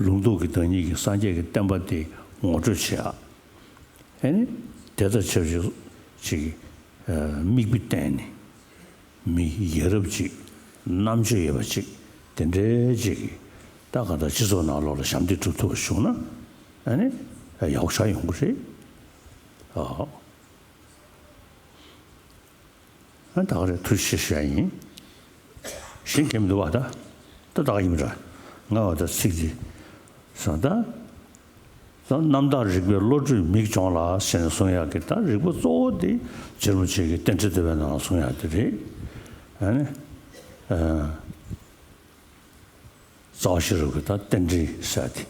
ལུང་རྟོགས་ཀྱི་བདག་ཉིད་ཀྱི་སངས་རྒྱས་ཀྱི་བསྟན་པ་དེ་ངོ་སྤྲོད་བྱེད་ཨ། ཨ་ནི། དེ་དང་ཆབས་ཅིག་ཅིག་ཨ། མིག་དཔེ་བསྟན་ནས། མི་ཡ་རབས་ཅིག་རྣམ་དཔྱོད་ཡོད་པ་ཅིག་དེ་འདྲའི་ཅིག་གིས་ད་ག་ད་སྤྱི་ཚོགས་ནང་ལོགས་ལ་ཞབས་འདེགས་སྒྲུབ་ཐུབ་པ་བྱུང་ན། ཨ་ནི་ཡག་པོ་ཞེ་དྲག་ཡོང་གི་རེད། ཨོ། ཨ་ད་ག་རེ་ཐུགས་རྗེ་ཆེ་ཞུ་ཡ་ཡིན། གཞན་གང་མི་འདུག་བ་ད། ད་ད་ག་ཡིན་པ་འདྲ། ང་བ་ད་ཚིག་འདི་སོང་ད། རྣམ་དག་རིག་པའི་བློ་གྲོས་མིག་སྦྱོང་ལ་ཟེར་ནས་གསུང་ཡག་གི་ད་རིག་པ་གཙོ་བོ་དེ་རྗེ་རིན་པོ་ཆེ་གི་རྟེན་འབྲེལ་བསྟོད་པའི་ནང་ལ་གསུང་ཡག་དེ་རེད། ཨ་ནི། ཨ། རྩ་བ་ཤེས་རབ་ཀྱི་ད་རྟེན་འབྲེལ་ཟེར་དེ།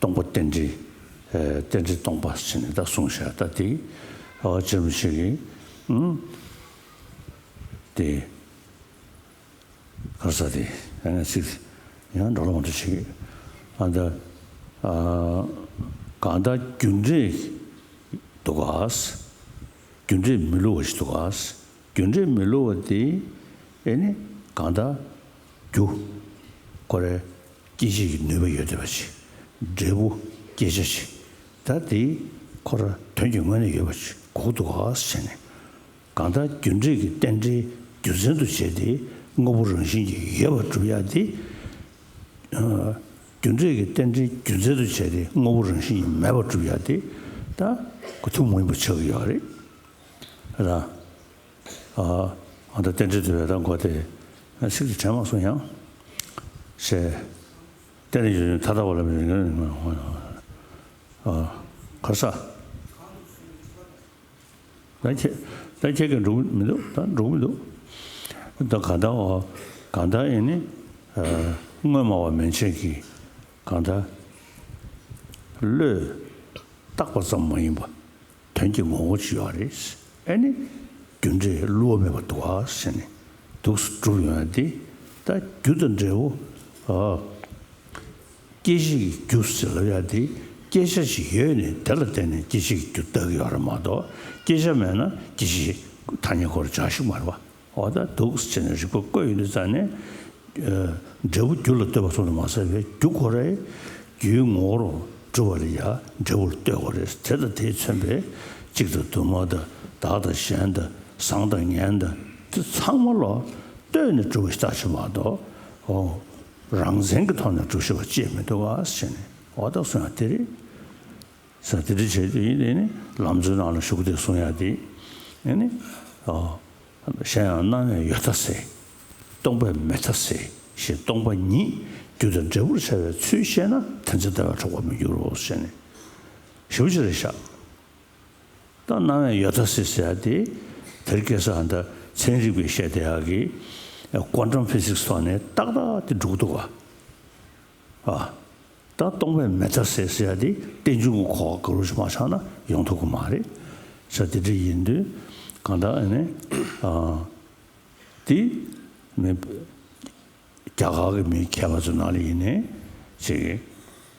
སྟོང་པ་རྟེན་འབྲེལ། ཨ། རྟེན་འབྲེལ་སྟོང་པ་ཟེར་ནས་ད་གསུངས་བཞག་ད་དེ། ཨ། རྗེ་རིན་པོ་ཆེ་གིས། ཨུམ། དེ། ག་རེ་ཟེར་དེ། ཡང་ན་ཚིག་ཡང་འགྲོ་ལོང་དུ་ཞིག་ཨ་ད། ཨ། གང་ལྟར་རྒྱུ་འབྲས་འདུག་ག་རྒྱུ་འབྲས་མི་བསླུ་བ་ཞིག་འདུག་ག་རྒྱུ་འབྲས་མི་བསླུ་བ་དེ། ཨེ་ནི། གང་ལྟར་རྒྱུ། ཁོ་རའི་སྐྱེད་བྱེད་ཀྱི་ནུས་པ་ཡོད་བསྡད་པ་ཞིག་འབྲས་བུ་སྐྱེད་བྱ་ཞིག་ད་དེ་ཁོ་ར་དོན་གྱི་ངོས་ནས་ཡོད་པ་ཞིག་གོ་འདུག་ག་ཟེར་ནས། གང་ལྟར་རྒྱུ་འབྲས་ཀྱི་རྟེན་འབྲེལ་རྒྱུ་མཚན་དུ་བྱས་ཏེ་དངོས་པོ་རང་བཞིན་གྱིས་ཡོད་པར་སྒྲུབ་ཡ་དེ། ཨ། རྒྱུ་འབྲས་ཀྱི་རྟེན་འབྲེལ་རྒྱུ་མཚན་དུ་བྱས་ཏེ་དངོས་པོ་རང་བཞིན་གྱིས་མེད་པར་སྒྲུབ་ཡ་དེ་ད་ཁོ་ཐུན་མོང་མ་ཡིན་པ་ཆགས་ཀྱི་ཡོད་རེད། ར། ཨ། ཨ་ད་རྟེན་འབྲེལ་དུ་བས་ད་མགོ་དེ་ཚིག་དེ་དྲན་མ་སོང་ཡང་། ཞེས། བསྟན་ནས་ཡོད་མཐའ་དག་པ་ལ་མི་རིང་ཨ། ག་ས། ད་ཁྱེད་ད་ཁྱེད་ཀྱིས་འགྲུབ་མི་འདུག་ད་འགྲུབ་མི་འདུག་ད་གང་ལྟར་འོ། གང་ལྟར་ཨེ་ནི། དངོས་སྨྲ་བ་མན་ཆད་ཀྱིས་གང་ལྟར། བློས་བཏགས་པ་ཙམ་མ་ཡིན་པ། དོན་གྱི་ངོ་བོ་ཅིག་ཡོད་རེད། ཨེ་ནི། རྒྱུ་འབྲས་བསླུ་བ་མེད་པ་འདུག་ག་ཟེར་ནས་འདུག་སེ་གྲུབ་ཡོང་ཡ་དེ། ད་རྒྱུ་དང་འབྲས་བུ། ཨ། སྐྱེད་བྱེད་ཀྱི་རྒྱུ་ཟེར་ལབ་ཡ་དེ། སྐྱེད་བྱ་ཞིག་ཡོད་ནས་དེ་ལ་བརྟེན་ནས་སྐྱེད་བྱེད་ཀྱི་རྒྱུ་བཏགས་ཀྱི་ཡོད་རེད་མ་གཏོགས། སྐྱེད་བྱ་མེད་ན་སྐྱེད་བྱེད་ཐ་སྙད་ཁོ་རང་བཞག་ཤིག་མ་རེད་པ། འོ་ད་འདུག་སེ་བྱས་ནས་རིགས་པ་བཀོད་ཡོང་དུས་ཙང་ནས། ཨ། འབྲས་བུ་རྒྱུ་ལ་ལྟོས་པ་ཙམ་དུ་མ་ཟད་པའི་རྒྱུ་ཁོ་རའི་རྒྱུའི་ངོ་བོར་གྲུབ་པ་ལ་ཡང་འབྲས་བུར་ལྟོས་དགོས་རེད། དེ་དང་དེས་མཚོན་པའི་གཅིག་དང་དུ་མ་དང་བདག་དང་གཞན་དང་བཟང་དང་ངན་དང་དེ་ཚང་མ་ལ་ལྟོས་ནས་གྲུབ་པ་ཞིག་ལྟ་ཞིག་མ་གཏོགས། འོ། རང་མཚན་གྱི་ཐོག་ནས་གྲུབ་ཞིག་པ་ཅེས་མི་འདུག་ག་ཟེར་ནས། འོ་ད་གསུང་ཡ་དེ་རེད། ས་དེ་འདྲ་བྱས་དུས་ཡིན་དེ་ནི་ལམ་གཙོའི་ནང་ལ་ཞུགས་ཏེ་གསུང་ཡ་དེ། ཨེ་ནི། ཨ། གཞན་ཡང་སྣང་བས་ཡོད་མཐའ་སེལ། སྟོང་པས་མེད་མཐའ་སེལ་ཞེས་སྟོང་པ་ཉིད་རྒྱུ་དང་འབྲས་བུར་བྱ་བའི་ཚུལ་ཤེས་ན་དེ་ཚེ་བདེ་བར་འཕྲོག་པར་མི་འགྱུར་རོ་ཞེས་ནས་ཞེ་པོ་ཅིག་རེད་ཤག་ད་སྣང་བས་ཡོད་མཐའ་སེལ་ཟེར་ཡ་དེ། དེར་སྐད་ས་ཨ་ད་ཚན་རིག་པས་བཤད་བསྡད་ཡག་གི་ཀོན་ཊམ་ཕི་སིག་སི་ཐོག་ནས་ཏག་ཏག་དེ་འགྲུབ་འདུག་ག་ཨ། ད་སྟོང་པས་མེད་མཐའ་སེལ་ཟེར་ཡ་དེ་རྟེན་འབྱུང་གི་གོ་བ་ག་རུ་ཞིག་མ་ཆགས་ན་ཡོང་ཐུབ་ཀྱི་མ་རེད། ས་དེ་འདྲ་ཡིན་དུས་གང་ལྟར་ཨ་ནི། ཨ། དེ་མི། རྒྱ་གར་གྱི་མི་མཁས་པ་ཚོའི་ནང་ལ་ཡིན་ནའི་ཅིག་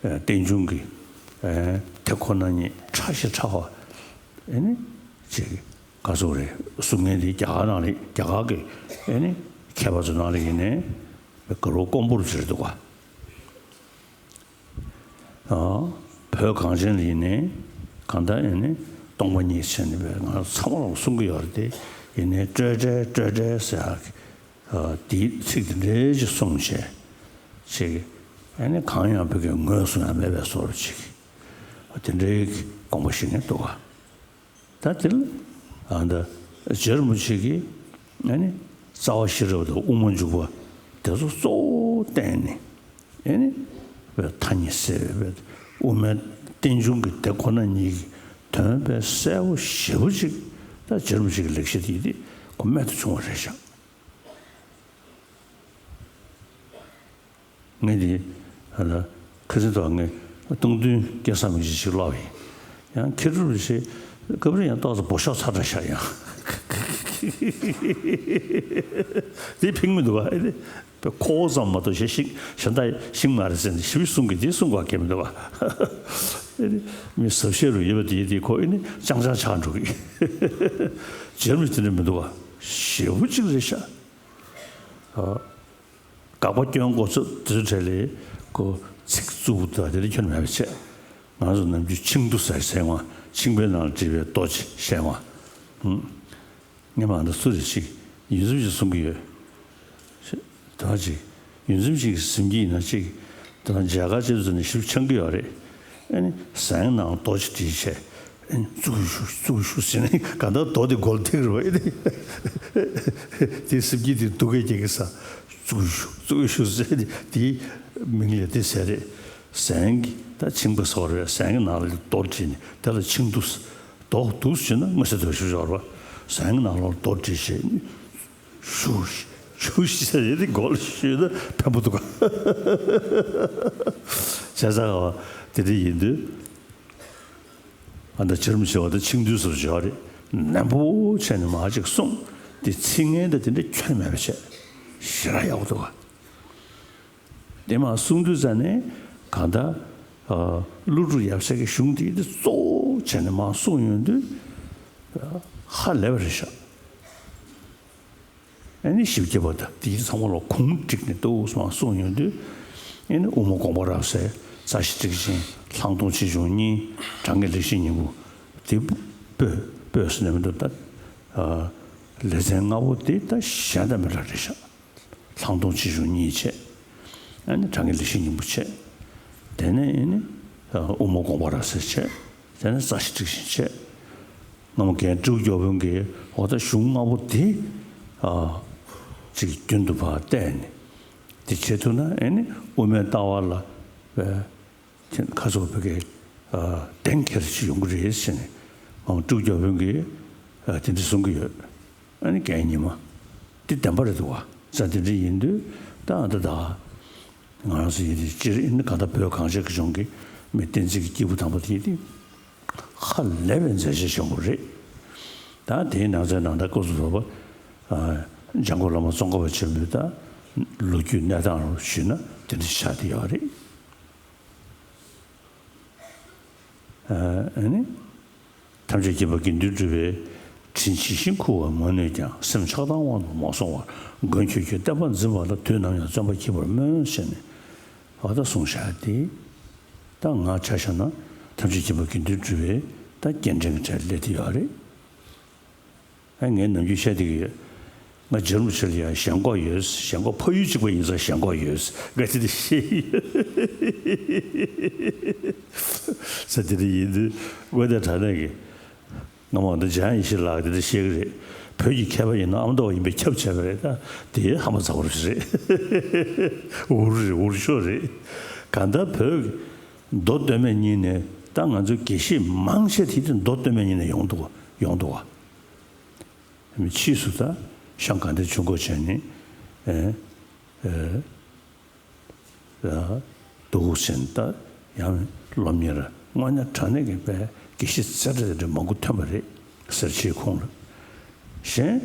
ཨ། རྟེན་འབྱུང་གི། ཨ། དེ་ཁོ་ན་ཉིད་ཕྲ་ཞིང་ཕྲ་བ། ཨ་ནི་ཅིག་ག་ཚོད་རེད་གསུང་མཁན་དེ་རྒྱ་གར་ནང་ལ་རྒྱ་གར་གྱི་ཨ་ནི་མཁས་པ་ཚོའི་ནང་ལ་ཡིན་ནའི་ག་རུ་དཀོན་པོ་རུ་བྱེད་འདུག་ག་ཨ། བོད་གངས་ཅན་ལ་ཡིན་ནའི་གང་ལྟར་ཡིན་ནའི་སྟོང་པ་ཉིད་ཟེར་ནས་བས་ང་ཚང་མ་ལ་གསུང་གི་ཡོད་རེད་དེ། ཡིན་ནའི་སྤྲོས་བྲལ་སྤྲོས་བྲལ་ཟེར་ཡག་གི། ཨ། དེའི་ཚིག་དེ་འདྲའི་ཅིག་གསུངས་བྱས། ཅིག་ཨ་ནི་གང་ཡང་བོད་ཀྱི་ངོས་སུ་ཡང་མེད་པའི་བཟོ་འདྲ་ཅིག་དེ་འདྲའི་དགོངས་པ་བཞེས་མཁན་འདུག་ག་ད་དེ་ལ་ཨ་ད་རྗེ་རིན་པོ་ཆེ་གིས་ཨ་ནི་རྩ་བ་ཤེས་རབ་དང་དབུ་མ་འཇུག་པ་དེ་ཚོ་གཙོ་བོ་བསྟན་ནས་ཨ་ནི་ཐ་སྙད་གསལ་བའི་དབུ་མའི་རྟེན་འབྱུང་གི་དེ་ཁོ་ན་ཉིད་ཀྱི་དོན་དཔེ་གསལ་པོ་ཞེ་པོ་ཅིག་ད་རྗེ་རིན་པོ་ཆེ་གི་ལེགས་བཤད་དེ་དེ་ཁོ་རྨད་དུ་བྱུང་བ་རེད་ཤག་ངས་དེ་ལ་ཁ་སང་ཐོག་ངས་སྟོང་ཐུན་སྐལ་བཟང་མིག་འབྱེད་ཅིག་ཀློག་ཡིན། ཡང་མཁས་གྲུབ་རིན་པོ་ཆེ་སྐབས་རེ་ཡང་ཏོག་ཙམ་འབོ་ཤོག་ཚ་དྲགས་ཤག་ཡང་། དེ་ཕིག་མི་འདུག་ག་ཨེ་དེ་ཁོ་བོ་ཙམ་མ་གཏོགས་གཞན་ཤིང་གཞན་དག་ཤིང་མ་རེད་ཟེར་ནས་ཞིབ་གསུང་གི་དེ་གསུང་ག་གལ་མི་འདུག་ག་ཨེ་དེ་མི་ཟབ་ཤེས་རུ་ཡོད་པ་དེ་དེ་ཁོ་ཨེ་ནི་ཅང་ཅང་ཆགས་འགྲོ་གི། རྗེ་རིན་པོ་ཆེ་དེ་འདྲ་མི་འདུག་ག་ཞེ་པོ་ཅིག་རེད་ཤག་ཨ། དགག་པ་སྐྱོན་འགོ་ཚུགས་དེ་ཚོའི་གྲས་ལས་ཁོ་ཚིག་རྩུབ་པོ་དང་དེ་འདྲ་ཁྱོན་མེད་པ་བྱས། ང་ཚོ་ནམ་རྒྱུན་ཆིང་ཏུ་ཟེར་ཟེར་བ། ཆིང་པའི་ནང་ལ་བྲིས་པའི་རྡོ་རྗེ་ཟེར་བ། ཧུམ། ངས་མ་ད་སུ་རེད་ཅིག་ཡུལ་འཛོམས་ཅིག་གསུང་གི་ཡོད། དོན་ཅིག་ཡུལ་འཛོམས་ཅིག་གི་ཟིན་གྱི་ཡིན་ན་ཅིག་དོན་མཇལ་ཁ་ཅིག་ཚོ་ནས་ཞིབ་ཆང་གི་ཡོད་རེད། ཨ་ནི་ཟན་ནང་རྡོ་རྗེ་བྲིས་བྱས། ཙུག་ཞུ་ཙུག་ཞུ་ཟེར་ནས་ག་ད་རྡོ་དེ་མགོ་ལ་ཐེག་རེད་པ། དེ་སེམས་སྐྱིད་དེ་སྡུག་གེ་སྐྱེ་གི་ས། ཙུག་ཞུ་ཙུག་ཞུ་ཟེར་ནས་དེའི་མིང་ལ་དེ་ཟེར་རེད། ཟན་གྱི་ད་ཆིང་པ་ཟེར་བ་རེད། ཟན་གྱི་ནང་ལ་རྡོ་བྲིས་ནས་དེ་ལ་ཆིང་དུ་རྡོ་དུ་ཟེར་ན་དངོས་གསལ་དུ་ཞུ་ཆོག་རེད་པ། ཟན་གྱི་ནང་ལ་རྡོ་བྲིས་བྱས་ནས། ཞུ་ཞུ་ཞེས་རེ་རེ་མགོ་ལ་ཞུས་ན་ཕན་པོ་འདུག་ག་བྱས་ཙང་དེ་འདྲ་ཡིན་དུས། ཨ་ད་ཕྱིར་མི་བྱེད་པ་དང་ཆིང་དུས་སུ་བྱེད་པ་རེད། ནན་པོ་བྱས་ནས་མ་ཅིག་གསུངས་དེ་ཚིག་ངན་དང་དེ་འདྲ་ཁྱོན་མེད་པ་བྱས་ཞེ་དྲག་ཡག་པོ་འདུག་ག་དེ་མ་གསུང་དུས་ཙ་ནས་གང་ལྟར། ཨ། ཀླུ་སྒྲུབ་ཡབ་སྲས་ཀྱི་གཞུང་དེ་དེ་གཙོ་བོ་བྱས་ནས་མར་གསུངས་ཡོང་དུས། ཧ་ལས་པ་རེད་ཤག་ཨ་ནི་ཞིབ་རྒྱས་པ་དང་དེ་ཚང་མ་ལ་གུང་བསྒྲིགས་ནས་ཏོག་ཙམ་མར་གསུངས་ཡོང་དུས། ཨ་ནི་དབུ་མ་དགོངས་པ་རབ་གསལ། རྩ་ཤེ་ཊཱིཀ་ཆེན། ལྷག་མཐོང་ཆེ་ཆུང་གཉིས། གྲངས་ངེས་ལེགས་བཤད་སྙིང་པོ། དེ་སྤོས་སྤོས་ཟེར་ནས་མི་འདུག་ད་ལེ་ཚན་ལྔ་པོ་དེ་ད་གཞན་དང་མི་འདྲ་རེད་ཤག་ལྷག་མཐོང་ཆེ་ཆུང་གཉིས་བྱས། ཨ་ནི་གྲངས་ངེས་ལེགས་བཤད་སྙིང་པོ་བྱས། དེ་ནས་ཨ་ནི་དབུ་མ་དགོངས་པ་རབ་གསལ་བྱས། དེ་ནས་རྩ་ཤེ་ཊཱིཀ་ཆེན་བྱས། སྔ་མོ་རྒན་སྤྲེའུ་སྐྱབས་དཔོན་གྱིས་འོ་ད་གཞུང་ལྔ་པོ་དེ་ཨ་ཅིག་རྒྱུན་དུ་ཕར་བལྟས་ནས་ དེ་བྱེད་ཐུབ་ན་ཨེ་ནི་དབུ་མའི་ལྟ་བ་ལ་བའི་ཁ་སོགས་བོད་སྐད་གདེང་ཁྱེར་ཞིག་ཡོང་གི་རེད་ཟེར་ནས་ཨང་སྤྲུལ་སྐྱོབ་དཔོན་གྱིས་དེ་འདྲ་གསུང་གི་ཡོད། ཨ་ནི་རྒན་ཉི་མ། འདི་བདེན་པ་རེད་འདུག་བ། ས་དེ་འདྲ་ཡིན་དུས་ད་ཨ་ད་ད། ང་རང་ཚོ་ཡིན་དུས་སྤྱིར་ཨིན་གང་ལྟར་བོད་གངས་ཅན་གྱི་ལྗོངས་ཀྱི་མི་བསྟན་འཛིན་གྱི་སྐྱེས་བུ་དམ་པ་དེ་ཡིན་དུས། ཧ་ལས་པའི་མཛད་རྗེས་ཆེན་པོ་རེད། ད་དེའི་ནང་ཚན་ནང་ད་སྐུ་གཟུགས་བོད་པ། ཨ། འཇམ་མགོན་བླ་མ་ཙོང་ཁ་པ་ཆེན་པོའི་ད་ལོ་རྒྱུས་གནས་སྟངས་རུ་ཞུས་ན་དེ་འདྲ་ཆགས་བསྡད་ཡོད་རེད། ཨ་ནི། ཐམས་ཅད་མཁྱེན་པ་དགེ་འདུན་གྲུབ་པའི་དྲིན་ཇི་བཞིན་འཁུར་བར་མ་ནུས་ཀྱང་། སེམས་ཆགས་སྡང་དབང་དུ་མ་སོང་བར། མགོན་ཁྱོད་ཀྱི་བསྟན་པ་འཛིན་པ་ལ། དུས་ནམ་ཡང་བརྩོན་པ་བགྱིད་པར་སྨོན་ཞེས་ནས་འོ་ད་གསུངས་བཞག་སྟེ། ད་ང་ཆ་བཞག་ན་ཐམས་ཅད་མཁྱེན་པ་དགེ་འདུན་གྲུབ་པའི་ད་སྐྱེ་ཕྲེང་གི་གྲས་སླེབས་བསྡད་ཡོད་རེད། ཨ་ངས་ནམ་རྒྱུན་བཤད་བསྡད་ཀྱི་ཡོད། ང་རྗེ་རིན་པོ་ཆེ་ལ་ཡང་ཞེན་ཁོག་ཡོད། ཞེན་ཁོག་ཕ་ཡུལ་གཅིག་པ་ཡིན་ཙང་ཞེན་ཁོག་ཡོད། ང་དེ་འདྲ་བཤད་ཀྱི་ཡོད། ས་དེ་འདྲ་ཡིན་དུས་དངོས་གནས་དྲང་གནས་ཀྱི། ང་མང་དུ་འཇང་ཡེ་ཤེས་ལགས་དེ་འདྲ་བཤད་ཀྱི་རེད། བོད་ཀྱི་མཁས་པ་ཡིན་ན་ཨ་མདོ་བ་ཡིན་པས་ཁྱབ་བྱས་པ་རེད། ད་དེ་ཧ་མ་ཚ་བ་རེད། འུར་རེད། འུར་ཤོར་རེད། གང་ལྟར་བོད་ཀྱི་མདོ་སྟོད་སྨད་གཉིས་ནས་ད་ང་ཚོའི་དགེ་བཤེས་མང་ཆེ་དེ་དེ་མདོ་སྟོད་སྨད་གཉིས་ནས་ཡོང་འདུག་ཡོང་འདུག་བ། ཕྱིས་སུ་ད་ཤང་དགའ་ལྡན་ཆོས་འཁོར་བྱས་ནས་ཨེ་ཨེ་འདུག་ཟེར་ནས་ད་ཡང་སློབ་གཉེར་དངོས་གནས་དྲང་གནས་ཀྱི་དཔེ་དགེ་བཤེས་རྩེ་གྲས་དེ་འདྲ་མང་པོ་ཐོན་པ་རེད་ཟེར་བྱས་ཁོང་ལ། གཞན་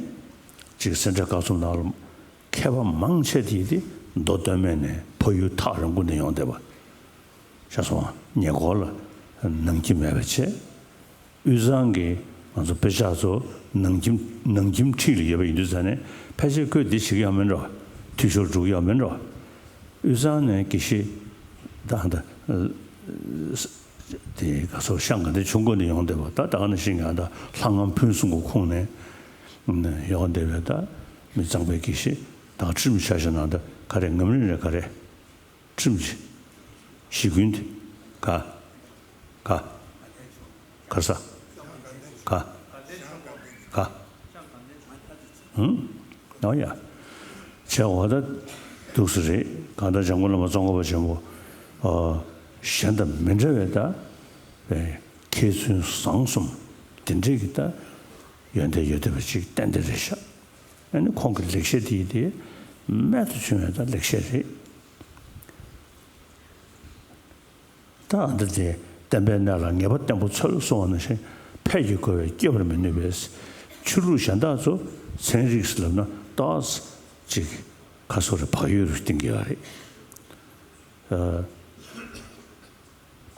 ཅིག་སེ་འབྲས་དཀར་གསུམ་ནང་ལ་མཁས་པ་མང་ཆེ་དེ་དེ་མདོ་སྟོད་སྨད་ནས་ཕ་ཡུལ་ཐག་རིང་པོ་ནས་ཡོང་བསྡད་པ། ཤ་སོང་ཉེ་འཁོར་ལ་ནང་ཁྱིམ་མེད་པ་བྱས། དབུས་གཙང་གི་ང་ཚོ་དཔེ་ཆ་ཚོ་ནང་ཁྱིམ་ནང་ཁྱིམ་འཁྲིས་ལ་ཡོད་པ་ཡིན་དུས་ཙང་ནས་ཕལ་ཆེར་ཁོས་འདི་བྱེད་ཀྱི་ཡོད་མིན་འགྲོ། འཐུས་ཤོར་འགྲོ་གི་ཡོད་མིན་འགྲོ། དབུས་གཙང་ནས་དགེ་བཤེས་ད་ད་དེ་ག་ཚོ་ཤང་དགའ་ལྡན་ཆོས་འཁོར་ནས་ཡོང་བསྡད་པ་ད་ད་ག་ནང་བཞིན་ཡང་ད་ལྷ་ངམ་ཕུན་སུམ་ཚོགས་ཁོངས་ནས་ཡོང་བསྡད་པའི་ད་མི་གཙང་པའི་དགེ་བཤེས་ད་ཁྲིམས་ཆ་བཞག་ན་ད་ག་རེ་ངམ་རིང་རེད་ག་རེ། ཁྲིམས་ཀྱི་གཞི་ཀུན་དེ་ག་ག་ག་ས་ག་ག་ཧུམ། ཨོ་ཡ། བྱས་འོ་ད་འདུག་སེ་རེད། གང་ལྟར་འཇམ་མགོན་བླ་མ་ཙོང་ཁ་པ་ཆེན་པོ་ཨ་གཞན་དང་མི་འདྲ་བའི་ད་མཁས་བཙུན་བཟང་གསུམ་དེ་འདྲས་ཀྱི་ད་ཡོན་ཏན་ཡོད་བསྡད་པ་ཅིག་ཏན་ཏན་རེད་ཤག་ཨ་ནི་ཁོང་གི་ལེགས་བཤད་དེ་ཡི་དེ་རྨད་དུ་བྱུང་བའི་ད་ལེགས་བཤད་རེད། ད་འདི་དེ་བསྟན་པའི་གནས་ལ་ངེས་པ་བརྟན་པོ་འཚོལ་གསུང་བ་ནང་བཞིན་ཕས་ཀྱི་རྒོལ་བས་སྐྱེ་བར་མི་ནུས་པས། ཆོས་ལུགས་གཞན་དག་ཚོ་ཚན་རིག་ལབ་ན་ཏོག་ཙམ་ཅིག་ཁ་སོ་རེ་བག་ཡོད་རུ་བསྟན་གྱི་ཡོད་རེད། ཨ།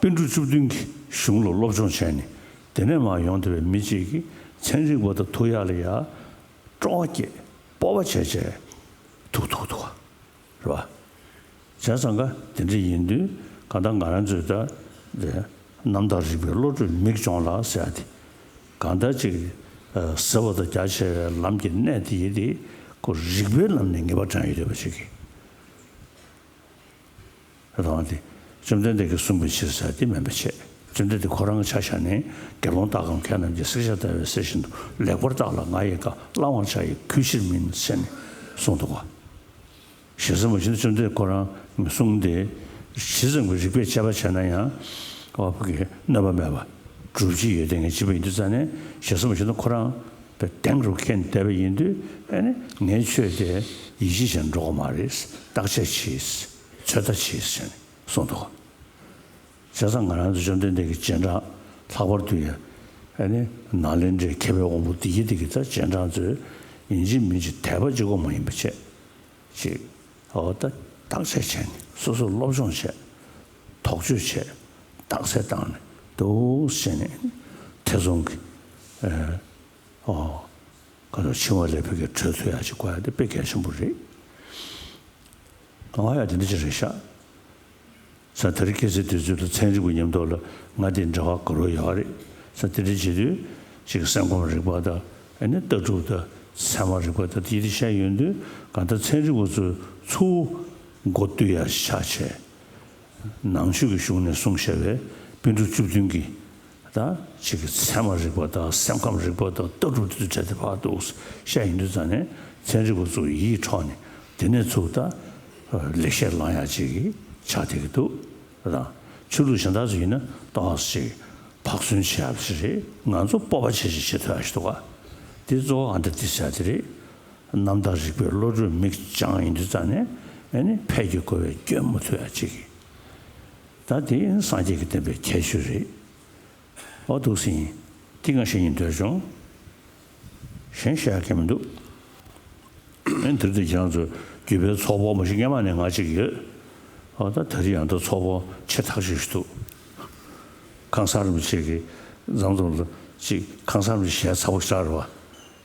པཎ་གྲུབ་བཅུ་བདུན་གྱི་གཞུང་ལ་སློབ་སྦྱོང་བྱས་ནས་དེ་ནས་མར་ཡོང་བསྡད་པའི་མི་གཅིག་གིས་ཚན་རིག་པ་དང་ཐུག་ཡག་ལ་ཡ་སྤྲོ་བ་སྐྱེས་སྤོབས་པ་བྱས་བྱས་ཐུག་ཐུག་ཐུག་རེད་བ། བྱས་ཙང་ཀ་དེ་འདྲ་ཡིན་དུས་གང་ལྟར་ང་རང་ཚོས་ད་དེ་རྣམ་དག་རིག་པའི་བློ་གྲོས་མིག་སྦྱོང་ལ་ཟེར་ཡ་དེ་གང་ལྟར་ཅིག་ཟབ་པ་དང་རྒྱ་ཆེ་བའི་ལམ་གྱི་གནད་དེ་ཡིན་ཏེ་ཁོ་རིག་པའི་ལམ་ནས་ངེས་པ་དྲངས་ཡོད་བསྡད་པ་ཞིག་གིས། རང་དེ་བཅོམ་ལྡན་འདས་ཀྱིས་གསུངས་པའི་ཕྱིར་ཟེར་དེ་མིན་པ་བྱས། བཅོམ་ལྡན་འདས་ཁོ་རང་གི་ཆ་བཞག་ནས་དགེ་སློང་དག་གམ་མཁས་རྣམས་ཀྱིས་བསྲེགས་བཅད་བརྡར་བའི་གསེར་བཞིན་དུ་ལེགས་པར་བརྟགས་ལ་ང་ཡི་བཀའ་བླང་བར་བྱ་ཡི་གུས་ཕྱིར་མིན་ཟེར་ནས་གསུངས་འདུག་ག། ཞེ་ས་མ་བྱུང་ན་བཅོམ་ལྡན་འདས་ཁོ་རང་གསུངས་ཏེ་ཇི་ཙམ་གྱི་རིགས་པས་དཔྱད་པ་བྱས་ན་ཡང་ཨོ་ཕ་གི་གནོད་པ་མེད་པ་སྒྲུབ་བྱེད་ཡོད་དེ་ངས་བྱས་པ་ཡིན་དུས་ཙང་ནས་ཞེ་ས་མ་བྱུང་ན་ཁོ་རང་དཔེ་གདེང་རུ་འཁེལ་བསྡད་པ་ཡིན་དུས་ཨ་ནི་ངའི་ཆོས་དེ་ཡིད་ཆེས་བྱས་འགྲོ་གི་མ་རེད། བརྟག་དཔྱད་བྱེད། ཚོད་ལྟ་བྱེད་ཟེར་ནས་གསུངས་འདུག། བྱས་ཙང་ང་རང་ཚོ་བཅོམ་ལྡན་འདས་ཀྱི་རྗེས་འབྲང་ལྷག་པར་དུ་ཡང་ཨ་ནི་ནཱ་ལེནྡྲའི་མཁས་པའི་དབང་པོ་འདི་གྱིས་འདི་གི་ད་རྗེས་འབྲང་ཚོས་ཡིན་གཅིག་མིན་གཅིག་དད་པ་གཅིག་པོ་མ་ཡིན་པ་བྱས་ཅིག་འོ་ད་བརྟག་དཔྱད་བྱས་ནས་སོ་སོ་སློབ་སྦྱོང་བྱས། དོགས་གཅོད་བྱས། རྟགས་གསལ་བཏང་ནས་འདུག་བྱས་ནས་ཐེ་ཚོམ་གྱི་ཨ་ཨོ། ཁ་ལོ་འཆིང་བ་ལས་ཕ་གིར་གྲོལ་ཐུབ་ཡག་ཅིག་དགོས་ཡག་དེ་དཔེ་གལ་ཆེན་པོ་རེད། ང་ཡང་དེ་འདྲ་ཅིག་རེད་ཤག། ས་དེ་རིང་ཁ་སང་དུས་ཚོད་ལ་ཚན་རིག་པ་མཉམ་དུ་ལ་ང་དེ་འབྲེལ་བ་དགའ་རབ་ཡོད་རེད། ས་དེ་འདྲ་བྱེད་དུས་ཅིག་སེམས་ཁམས་རིག་པ་དང་ཨ་ནི་ལྟ་གྲུབ་དང་ཚད་མ་རིག་པ་དང་དེ་འདྲ་བཤད་ཡོང་དུས་གང་ལྟར་ཚན་རིག་པ་ཚོས་ཚུར་མགོ་བཏུད་ཡག་ཆགས་བྱས། ནང་ཆོས་ཀྱི་གཞུང་ནས་གསུངས་བཞག་པའི་པཎ་གྲུབ་བཅུ་བདུན་གྱི་ད་ཅིག་གི་ཚད་མ་རིག་པ་དང་སེམས་ཁམས་རིག་པ་དང་ལྟ་གྲུབ་དེ་ཚོ་འབྲེལ་ཏེ་ཕར་འདུག་བཤད་ཡིན་དུས་ཙང་ནས་ཚན་རིག་པ་ཚོ་ཡིད་འཕྲོག་ནས་དེ་ནས་ཚུར་ད་ ལེགས་བཤད་ལེན་ཡག་ཅིག་ཆགས་བསྡད་ཀྱི་འདུག་དང་། ཆོས་ལུགས་གཞན་དག་ཚོ་ཡིན་ན་ཏོག་ཙམ་ཅིག་བག་ཟོན་བྱེད་ཡག་ཅིག་རེད། ང་ཚོ་སྤོབས་པ་ཆེ་ཆེ་བྱེད་ཐུབ་ཡག་ཅིག་འདུག་ག་དེ་གཙོ་བོ་ཨ་འདྲ་དེ་ཟེར་དེ་རེད། རྣམ་དག་རིག་པའི་བློ་གྲོས་མིག་སྦྱངས་ཡིན་དུས་ཙང་ནས་ཨ་ནི་ཕས་ཀྱི་གོ་བས་སྐྱོན་མ་ཐུབ་ཡག་ཅིག་ད་དེ་སངས་རྒྱས་ཀྱི་བསྟན་པའི་ཁྱད་ཆོས་རེད། ཨོ་འདུག་སེ་ཡིན། དེ་ང་བཤད་སྙིང་འདོད་བྱུང་། གཞན་བཤད་ཡག་གང་མི་འདུག་ཨེ་འདིར་དེ་ཁྱེད་རང་ཚོ་བརྒྱུད་པའི་ཚོགས་པ་མ་གཞི་སྔོན་མ་ནས་ང་གཅིག་ཡོད། ཨོ་ད་ད་རེས་ཡང་ད་ཚོགས་པ་ཆེ་ཐག་ཆོད་ཞིག་འདུག་ཁང་གསར་རིན་པོ་ཆེ་གི་མཚམས་མཚམས་ལ་ཅིག་ཁང་གསར་རིན་པོ་ཆེ་ཞལ་ཚ་པོ་ཞིག་རེད་བ།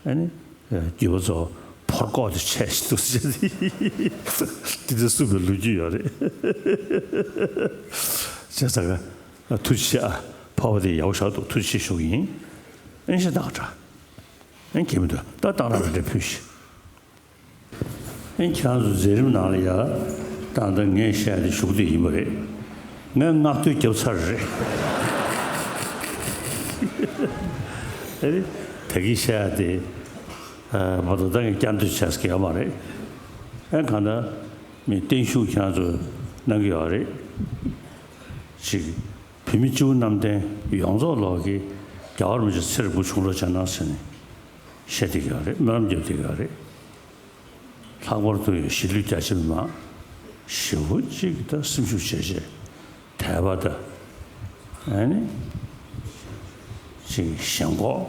ཨ་ནི་རྒྱུད་པ་ཚོ་ཕོར་ཀོག་དེ་ཆད་ཞིག་འདུག་ཟེར། དེ་དེ་གསུངས་པའི་ལོ་རྒྱུས་ཡོད་རེད། བྱས་ཙང་ག་ཐུགས་རྗེ་ཆེ་ཨ། ཕོར་པ་དེ་ཡག་པོ་བཞག་འདུག་ཐུགས་རྗེ་ཆེ་ཞུ་གི་ཡིན། ཨན་ཤ་དང་འདྲ། ཨན་གལ་མི་འདུག་ད་གཏང་རག་ལ་འདྲ་ཕུལ་ཞིག་ཨན་ཁྱེད་རང་ཚོ་མཛད་རིམ་ནང་ལ་ཡ། ད་ལྟ་ངས་བཤད་དེ་ཞུགས་དེ་ཡིན་པ་རེད། ངས་བསྔགས་བསྟོད་བརྒྱབ་ཚར་རེད། ཨ་རེ། ད་གིན་བཤད་ཡ་དེ། ཨ་མ་གཏོགས་ད་ངས་བསྐྱར་ཟློས་བྱས་ཀྱི་ཡོད་མ་རེད། ཨ་གང་ལྟར་མི་བརྟན་བཞུགས་ཁྱེད་རང་ཚོ་གནང་གི་ཡོད་རེད། ཅིག་བོད་མི་སྤྱི་བོ་གནམ་བསྟན་ཡོངས་རྫོགས་ལོག་གི་རྒྱལ་བ་རིན་པོ་ཆེ་ཚེ་རིང་པོ་བྱུང་རོགས་བྱས་གནང་ཟེར་ནས་བཤད་བསྡད་ཀྱི་ཡོད་རེད། སྨོན་ལམ་རྒྱབ་བསྡད་ཀྱི་ཡོད་རེད། ལྷག་པར་དུ་ཡང་གཞིས་ལུས་རྒྱ་ཆེ་མི་མང་ཞེ་པོ་ཅིག་ད་སེམས་ཤུགས་ཆེ་ཆེ་དད་པ་དང་། ཨ་ནི་ཅིག་ཞེན་ཁོག་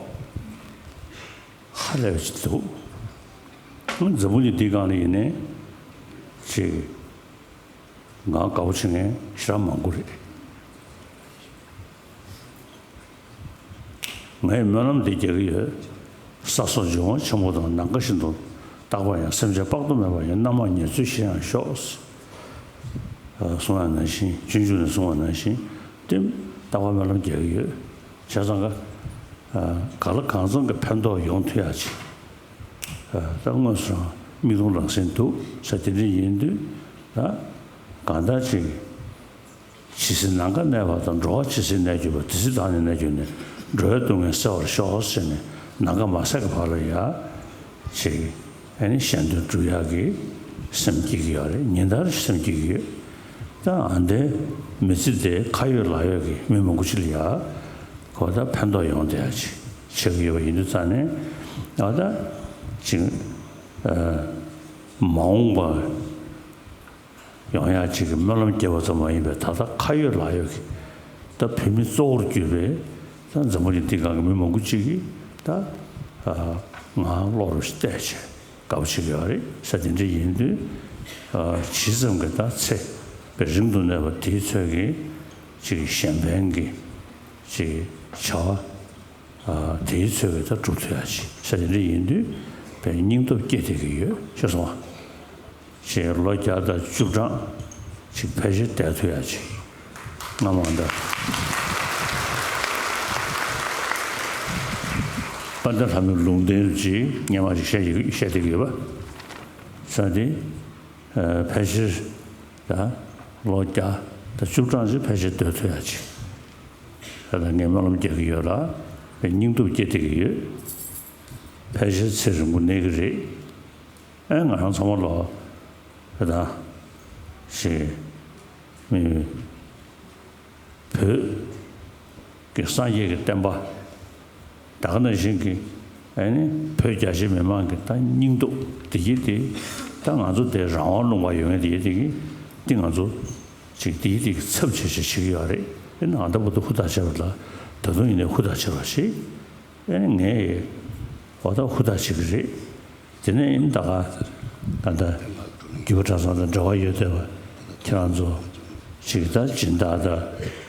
ཧ་ལས་པ་ཅིག་འདུག་འཛམ་བུ་གླིང་འདིའི་སྒང་ལ་ཡིན་ནའི་ཅིག་ང་དགའ་པོ་བྱེད་མཁན་ཞེ་དྲག་མང་པོ་རེད། ངས་སྨོན་ལམ་འདི་རྒྱག་གི་ཡོད། ས་སོགས་འབྱུང་བ་ཆེན་པོ་དང་ནམ་མཁའ་བཞིན་དུ་རྟག་པར་ཡང་སེམས་ཅན་དཔག་ཏུ་མེད་པ་ཡི་རྣམ་མང་ཉེར་འཚོའི་གཞི་ཡང་ཤོག་གསུང་བ་ནང་བཞིན། སྤྱོད་འཇུག་ནས་གསུང་བ་ནང་བཞིན་དེ་རྟག་པར་སྨོན་ལམ་རྒྱག་གི་ཡོད། བྱས་ཙང་ག་ག་ལ་གང་འཚམ་གྱི་ཕན་ཐོགས་ཡོང་ཐུབ་ཡག་ཅིག་ད་དངོས་སུ་རང་མིག་མཐོང་ལག་ཟིན་འདུག་ས་དེ་འདྲ་ཡིན་དུས་ད་གང་ལྟར་ཅིག་ཇི་སྲིད་ནམ་མཁའ་གནས་པ་དང་། འགྲོ་བ་ཇི་སྲིད་གནས་གྱུར་པ། དེ་སྲིད་བདག་ནི་གནས་གྱུར་ནས། འགྲོ་བའི་སྡུག་བསྔལ་སེལ་བར་ཤོག་ཟེར་ནས་ནམ་མཁའ་མ་ཟད་ཀྱི་བར་ལ་ཡ་ཅིག་ཨ་ནི་གཞན་དོན་སྒྲུབ་ཡག་གི་སེམས་སྐྱེ་གི་ཡོད་རེད། ཉིན་ལྟར་སེམས་སྐྱེ་གི་ཡོད། ད་ཨ་འདའི་མི་ཚེ་དེ་ཁ་ཡོད་ལག་ཡོད་ཀྱི་མི་མང་པོ་ཅིག་ལ་ཡ་གོ་ད་ཕན་ཐོགས་ཡོང་བསྡད་ཡག་ཅིག་བྱེད་ཀྱི་ཡོད་པ་ཡིན་དུས་ཙང་ནས། ཨ་ད་ཅིག་ཨ་མ་འོངས་པ་ཡོང་ཡག་ཅིག་གི་སྨོན་ལམ་རྒྱབ་པ་ཙམ་མ་ཡིན་པའི་ད་ལྟ་ཁ་ཡོད་ལག་ཡོད་ཀྱི་ད་བོད་མི་གཙོ་བོར་གྱུར་པའི་ད་འཛམ་བུ་གླིང་འདི་སྒང་གི་མི་མང་པོ་ཅིག་གིས་ད་ང་བློ་རུ་བལྟས་བྱས་དགའ་པོ་བྱེད་ཀྱི་ཡོད་རེད་ཟེར། དེ་འདྲ་ཡིན་དུས་ཇི་ཙམ་གྱི་ད་ཚེ་རིང་དུ་གནས་པ་དེའི་ཚོད་ཀྱི་ཅིག་གཞན་ཕན་གྱི་ཅིག་བྱ་བ་དེའི་ཚོད་ཀྱི་ད་སྒྲུབ་ཐུབ་ཡག་ཅིག་ཟེར། དེ་འདྲ་ཡིན་དུས་དཔེ་སྙིང་སྟོབས་སྐྱེ་བསྡད་ཀྱི་ཡོད། ཤེས་སོང་ང་། ཅེས་ལོ་བརྒྱ་དང་བཅུ་གྲངས་ཅིག་ཕལ་ཆེར་བསྡད་ཐུབ་ཡག་ཅིག་ང་མང་ད་དཔལ་ལྡན་ལྷ་མོའི་ལུང་བསྟན་རུ་ཅིག་སྔོན་མ་ཅིག་བཤད་ཀྱི་བཤད་བསྡད་ཀྱི་ཡོད་པ། ས་དེ་ཕལ་ཆེར་ད་ལོ་བརྒྱ་དང་བཅུ་གྲངས་ཅིག་ཕལ་ཆེར་སྡོད་ཐུབ་ཡག་ཅིག་ད་ལྟ་ངས་སྨོན་ལམ་རྒྱག་གི་ཡོད་ལ། དཔེ་སྙིང་སྟོབས་སྐྱེ་བསྡད་ཀྱི་ཡོད། ཕལ་ཆེར་ཚེ་རིང་པོ་གནས་ཀྱི་རེད། ཨེ་ང་རང་ཚང་མ་ལོ་ད་ཞེས་མི་བོད་ཀྱི་སངས་རྒྱས་ཀྱི་བསྟན་པ་ད་ག་ནང་བཞིན་གྱི་ཨེ་ནི་བོད་རྒྱ་ཆེ་མི་མང་གི་ད་སྙིང་སྟོབས་དེ་ཡིན་དེ། ད་ང་ཚོ་དེ་རང་དབང་ལུང་པ་ཡོད་མཁན་དེ་ཡིན་དེ་གི་དེ་ང་ཚོ་ཅིག་དེ་ཡིན་དེ་གི་ཚབ་བྱེད་བྱེད་བྱེད་ཀྱི་ཡོད་རེད། ཨེ་ནི་ཨ་ད་བར་དུ་ཧུར་ཐག་བྱས་པ་ལ་ད་དུང་ཡིན་ནའི་ཧུར་ཐག་བྱེད་རོགས་ཞེས། ཨེ་ནི་ངས་འོ་ད་ཧུར་ཐག་བྱེད་ཀྱི་རེད། དེ་ནས་ཡིན་ད་ག་ད་ལྟ་རྒྱུད་པ་གྲྭ་ཚང་དང་འབྲེལ་བ་ཡོད་བསྡད་པ་ཁྱེད་རང་ཚོ་ཅིག་ད་སྦྱིན་བདག་དང་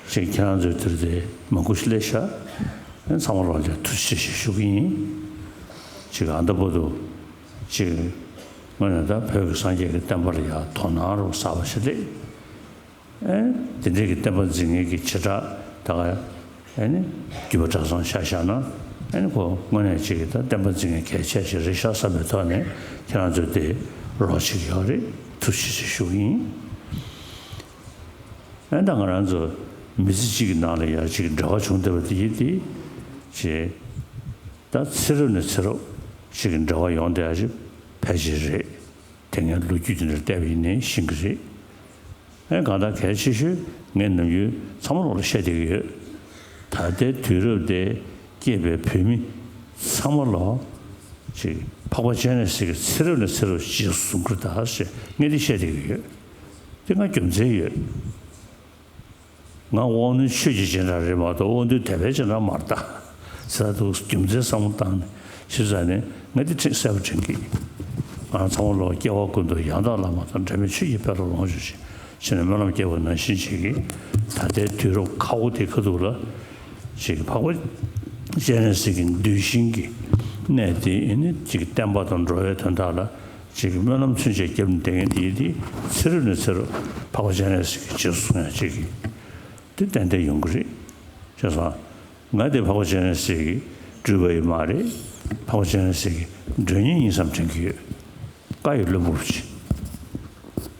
ཅིག་ཁྱེད་རང་ཚོའི་དེར་དེ་མང་པོ་ཞིག་སླེབས་ཤག་ཨེ་ཚང་མ་ལོག་ལ་ཐུགས་རྗེ་ཆེ་ཞུ་གི་ཡིན། ཅིག་ཨ་ད་བར་དུ་ཅིག་དངོས་གནས་ད་བོད་ཀྱི་སངས་རྒྱས་ཀྱི་བསྟན་པ་ལ་ཡང་དོ་སྣང་རུ་གསར་པ་ཞིག་སླེབས། ཨེ་དེ་འདྲའི་གི་བསྟན་པ་འཛིན་མཁན་གྱི་བྱེ་བྲག་ད་ག་ཨེ་ནི་རྒྱུད་པ་གྲྭ་ཚང་ཆ་བཞག་ན་ཨེ་ནི་ཁོ་དངོས་གནས་ཅིག་གི་ད་བསྟན་པ་འཛིན་མཁན་གལ་ཆེ་ཞིག་རེད་ཤག་བསམ་པའི་ཐོག་ནས་ཁྱེད་རང་ཚོས་དེ་རོགས་བྱེད་ཀྱི་ཡོད་རེད། ཐུགས་རྗེ་ཆེ་ཞུ་གི་ཡིན། ཨེ་ད་ང་རང་ཚོ་མི་ཚེ་གཅིག་གི་ནང་ལ་ཡང་ཅིག་འབྲེལ་བ་བྱུང་བསྡད་པ་དེ་ཡིན་དེ་ཅེས་ད་ཚེ་རབས་ནས་ཚེ་རབས་ཅིག་གི་འབྲེལ་བ་ཡོང་བསྡད་ཡ་ཅིག་ཕལ་ཆེར་རེད། དེ་སྔའི་ལོ་རྒྱུས་དེ་འདྲ་བལྟས་པ་ཡིན་ནའི་ཤེས་ཀྱི་རེད། ཨེ་གང་ལྟར་གལ་ཆེ་ཤོས་ངས་ནམ་རྒྱུན་ཚང་མ་ལོག་ལ་བཤད་བསྡད་ཀྱི་ཡོད། ད་ལྟའི་དུས་རབས་དེ་སྐྱེས་པའི་བོད་མི་ཚང་མ་ལོག་ཅིག་འཕགས་པ་སྤྱན་རས་གཟིགས་ཀྱི་ཚེ་རབས་ནས་ཚེ་རབས་རྗེས་སུ་བཟུང་གི་རེད་ད་ཞེས་ངས་འདི་བཤད་བསྡད་ཀྱི་ཡོད། དེ་ང་རྒྱུ་མཚན་ཡོད། ང་དབང་རྣོན་ཆོས་ཀྱི་སྤྱན་དྲངས་རེད་མ་གཏོགས་དབང་རྣོན་དད་པའི་སྤྱན་དྲངས་མ་རེད་ད། ཟེར་འདུག་རྒྱུ་མཚན་བསམ་བློ་བཏང་ནས་ཞིབ་ཚགས་ནས་ང་འདི་ཁྲིག་གསལ་པོ་དྲན་གི། ང་ཚང་མ་ལོག་སྐྱེ་བ་ཀུན་ཏུ་ཡང་དག་བླ་མ་དང་། འབྲལ་མེད་ཆོས་ཀྱི་དཔལ་ལ་ལོངས་སྤྱོད་ཅིང་། ཞེས་ནས་སྨོན་ལམ་བསྐྱེད་པ་ནང་བཞིན་བྱེད་ཀྱི། ད་ལྟའི་དུས་རབས་ཁག་པོ་དེ་ཁ་ཐུག་ལ་ཅིག་འཕགས་པ་སྤྱན་རས་གཟིགས་ཀྱི་གདུལ་ཞིང་གི་གནས་དེ་ཨེ་ནི་ཅིག་བསྟན་པ་དང་འགྲོ་བའི་དོན་དག་ལ་ཅིག་སྨོན་ལམ་ཚུན་ཆད་བརྒྱབ་ནས་བསྡད་མཁན་དེ་དེ་ཚེ་རབས་ནས་ཚེ་རབས་འཕགས་པ་སྤྱན་རས་གཟིགས་ཀྱི་རྗེས་སུ་བཟུང་ཡ་ཅིག་གི་དེ་ཏན་ཏན་ཡོང་གི་རེད། བྱས་ཙང་ང་དེ་འཕགས་པ་སྤྱན་རས་གཟིགས་ཀྱི་སྤྲུལ་པ་ཡིན་མ་རེད། འཕགས་པ་སྤྱན་རས་གཟིགས་ཀྱི་མགྲོན་གཉེར་ཡིན་བསམ་དྲན་གྱི་ཡོད། བཀའ་ཡི་བློན་པོ་རུ་ཆེ།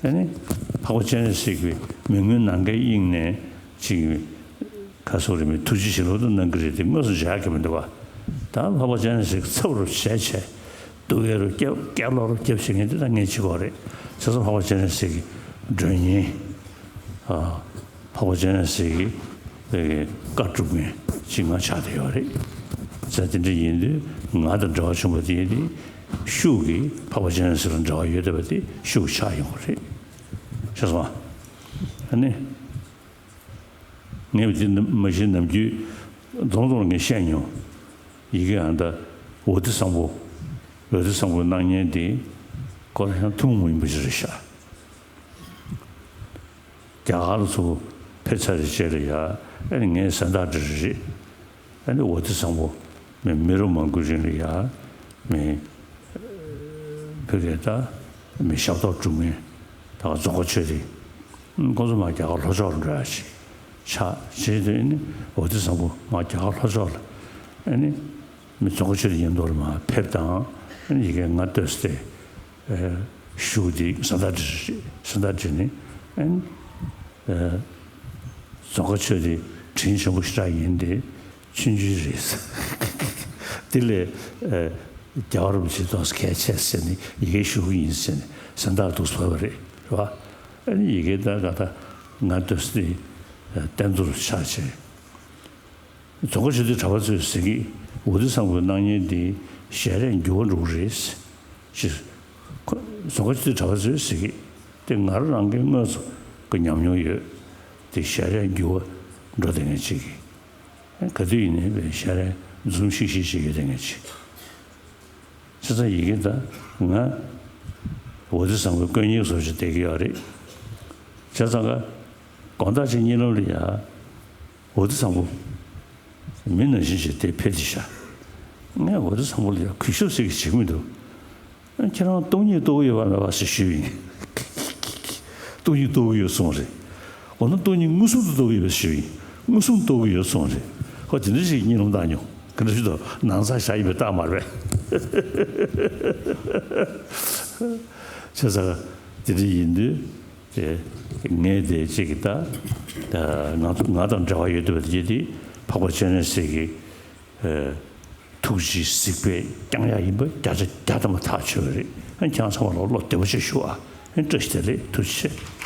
ཨ་ནི་འཕགས་པ་སྤྱན་རས་གཟིགས་ཀྱི་མི་མངོན་ནམ་མཁའི་དབྱིངས་ནས་ཅིག་ཁ་སོགས་རེ་མི་ཐུགས་རྗེ་ཞིག་ལོ་ཏོག་གནང་གི་རེད་དེ་དངོས་སུ་མཇལ་གི་མི་འདུག་བ། ད་འཕགས་པ་སྤྱན་རས་གཟིགས་ཚབ་རུ་བྱས་བྱས་སྡུག་སྐད་རུ་བརྒྱབ་སྐད་ལོག་རུ་བརྒྱབ་བྱེད་མཁན་དེ་ད་ངས་བྱེད་དགོས་རེད། བྱས་ཙང་འཕགས་པ་སྤྱན་རས་གཟིགས་ཀྱི་མགྲོན་གཉེར། ཨ། འཕགས་པ་སྤྱན་རས་གཟིགས་ཀྱི་བཀའ་སྒྲུབ་མཁན་ཅིག་ང་ཆགས་བསྡད་ཡོད་རེད། བྱས་ཙང་དེ་འདྲ་ཡིན་དུས་ང་དང་འབྲེལ་བ་བྱུང་བ་དེ་ཡིན་དུས་ཤུགས་ཀྱིས་འཕགས་པ་སྤྱན་རས་གཟིགས་ལ་འབྲེལ་བ་ཡོད་བསྡད་པ་དེ་ཤུགས་ཆགས་ཡོང་གི་རེད། ཤེས་སོང་ཨ། ཨ་ནི། ངས་འདི་མ་གཞི་ནམ་རྒྱུན་རྫོང་རྫོང་ངས་བཤད་མྱོང་། ཡི་གེ་ཨ་ད་འོ་ཏི་བཟང་པོ། འོ་ཏི་བཟང་པོའི་སྣང་བརྙན་འདི་ཁོ་རང་ཡང་ཐུན་མོང་མ་ཡིན་པ་ཞིག་རེད་ཤག་རྒྱ་གར་ལ་ཚུར་ཕེབས་ཚར་རེད་བྱས་ལ་ཡ། ཨ་ནི་ངས་གཟེངས་རྟགས་འདྲི་རེ་རེད། ཨ་ནི་འོ་ཏི་བཟང་པོ་མི་མི་རབས་མང་པོའི་རིང་ལ་ཡ་མི་ཕ་གིར་ད་མི་ཞབས་ཏོག་སྒྲུབ་མཁན་ད་ག་རྫོང་དཀར་ཆོས་སྡེ་ཁོང་ཚོ་མར་རྒྱ་གར་ལྷོ་ཕྱོགས་ལ་འགྲོ་ཡ་ཞིག་ཆགས་བྱས་དུས་ཨ་ནི་འོ་ཏི་བཟང་པོ་མར་རྒྱ་གར་ལྷོ་ཕྱོགས་ལ་ཨ་ནི་མི་རྫོང་དཀར་ཆོས་སྡེ་མཉམ་དུ་ལ་མར་ཕེབས་དང་ཨ་ནི་ཡི་གེ་ང་ལྟོས་ཏེ། ཨ། ཞུ་དེ་གཟེངས་རྟགས་འདྲི་རེད། གཟེངས་རྟགས་འདྲི་ནས་ཨ་ནི། ཨ། རྫོང་དཀར་ཆོས་སྡེ་དྲིན་ཆེན་པོ་ཞེ་དྲག་ཡིན་ཏེ་ཆུང་ཆུང་རེད། དེ་ལས་ཨ། རྒྱལ་བ་རིན་པོ་ཆེ་ཏོག་ཙམ་གལ་ཆེ་ཟེར་ནས་ཡི་གེ་ཞུ་གི་ཡིན་ཟེར་ནས་གཟེངས་རྟགས་འདུག་སེ་ཕུལ་བ་རེད། རེད་པ། ཨ་ནི་ཡི་གེ་ད་ག་ད་ང་ལྟོས་ཏེ་ཨ། བསྟན་རྫོང་རུ་ཆགས་བྱས། རྫོང་དཀར་ཆོས་སྡེའི་གྲྭ་པ་ཚོས་ཟེར་གི། འོ་ཏི་བཟང་པོའི་སྣང་བརྙན་འདི་ཞལ་རས་འགྱུར་བ་འགྲོ་གི་རེད། ཅེས། ཁོ། རྫོང་དཀར་ཆོས་སྡེའི་གྲྭ་པ་ཚོས་ཟེར་གི། དེ་ང་རང་རང་གི་དངོས་སུ་གི་ཉམས་མྱོང་ཡོད། དེ་ཞལ་རས་འགྱུར་བ་འགྲོ་བསྡད་མཁན་ཅིག་གི། ག་དུས་ཡིན་ནའི་བའི་ཞལ་རས་འཛུམ་ཤིག་ཤིག་ཅིག་ཡོད་བསྡད་མཁན་ཅིག་བྱས་ཙང་ཡི་གེ་ད་ང་འོ་ཏི་བཟང་པོའི་དཀོན་གཉེར་བཟོ་ཅིག་བསྡད་ཀྱི་ཡོད་རེད། བྱས་ཙང་ཀ་དགོང་དག་ཅིག་གཉིད་ལམ་ལ་ཡ། འོ་ཏི་བཟང་པོ། མི་ནང་བཞིན་བྱས་དེ་ཕེབས་ཏེ་ཤག་ངས་འོ་ཏི་བཟང་པོ་ལ་ཡ་གུས་ཞབས་ཟེར་གི་བྱེད་ཀྱི་མི་འདུག་ཁྱེད་རང་སྟོང་ཉིད་རྟོགས་ཀྱི་ཡོད་པ་མེད་པ་ཞེས་ཞུས་པ་ཡིན། སྟོང་ཉིད་རྟོགས་ཀྱི་ཡོད་གསུངས་རེད། འོ་ན་སྟོང་ཉིད་མངོན་སུམ་དུ་རྟོགས་ཀྱི་ཡོད་པ་ཞུས་པ་ཡིན། མངོན་སུམ་རྟོགས་ཀྱི་ཡོད་གསུངས་རེད། ཁོ་དེ་འདྲ་ཞིག་གཉིད་ལམ་བཏང་མྱོང་། ག་འདྲ་ཞིག་ཏུ་ནང་ཚགས་བཞག་ཡིན་པའི་རྟགས་མ་རེད་པས། བྱས་ཙང་དེ་འདྲ་ཡིན་དུས། དེ་ངས་དེ་གཅིག་གི་ད་ང་ང་དང་འབྲེལ་བ་ཡོད་འདུག་པ་དེ་དེ་འཕགས་པ་སྤྱན་རས་གཟིགས་ཀྱི་ཐུགས་རྗེའི་གཟིགས་པས་བསྐྱངས་ཡག་ཡིན་པ་བརྒྱ་ཆ་བརྒྱ་ཐམ་པ་ཐག་ཆོད་པ་རེད། ཁྱེད་རང་ཚང་མ་ལ་བློ་བདེ་པོ་ཞིག་ཞུ་ཨ། བཀྲ་ཤིས་བདེ་ལེགས། ཐུགས་རྗེ་ཆེ།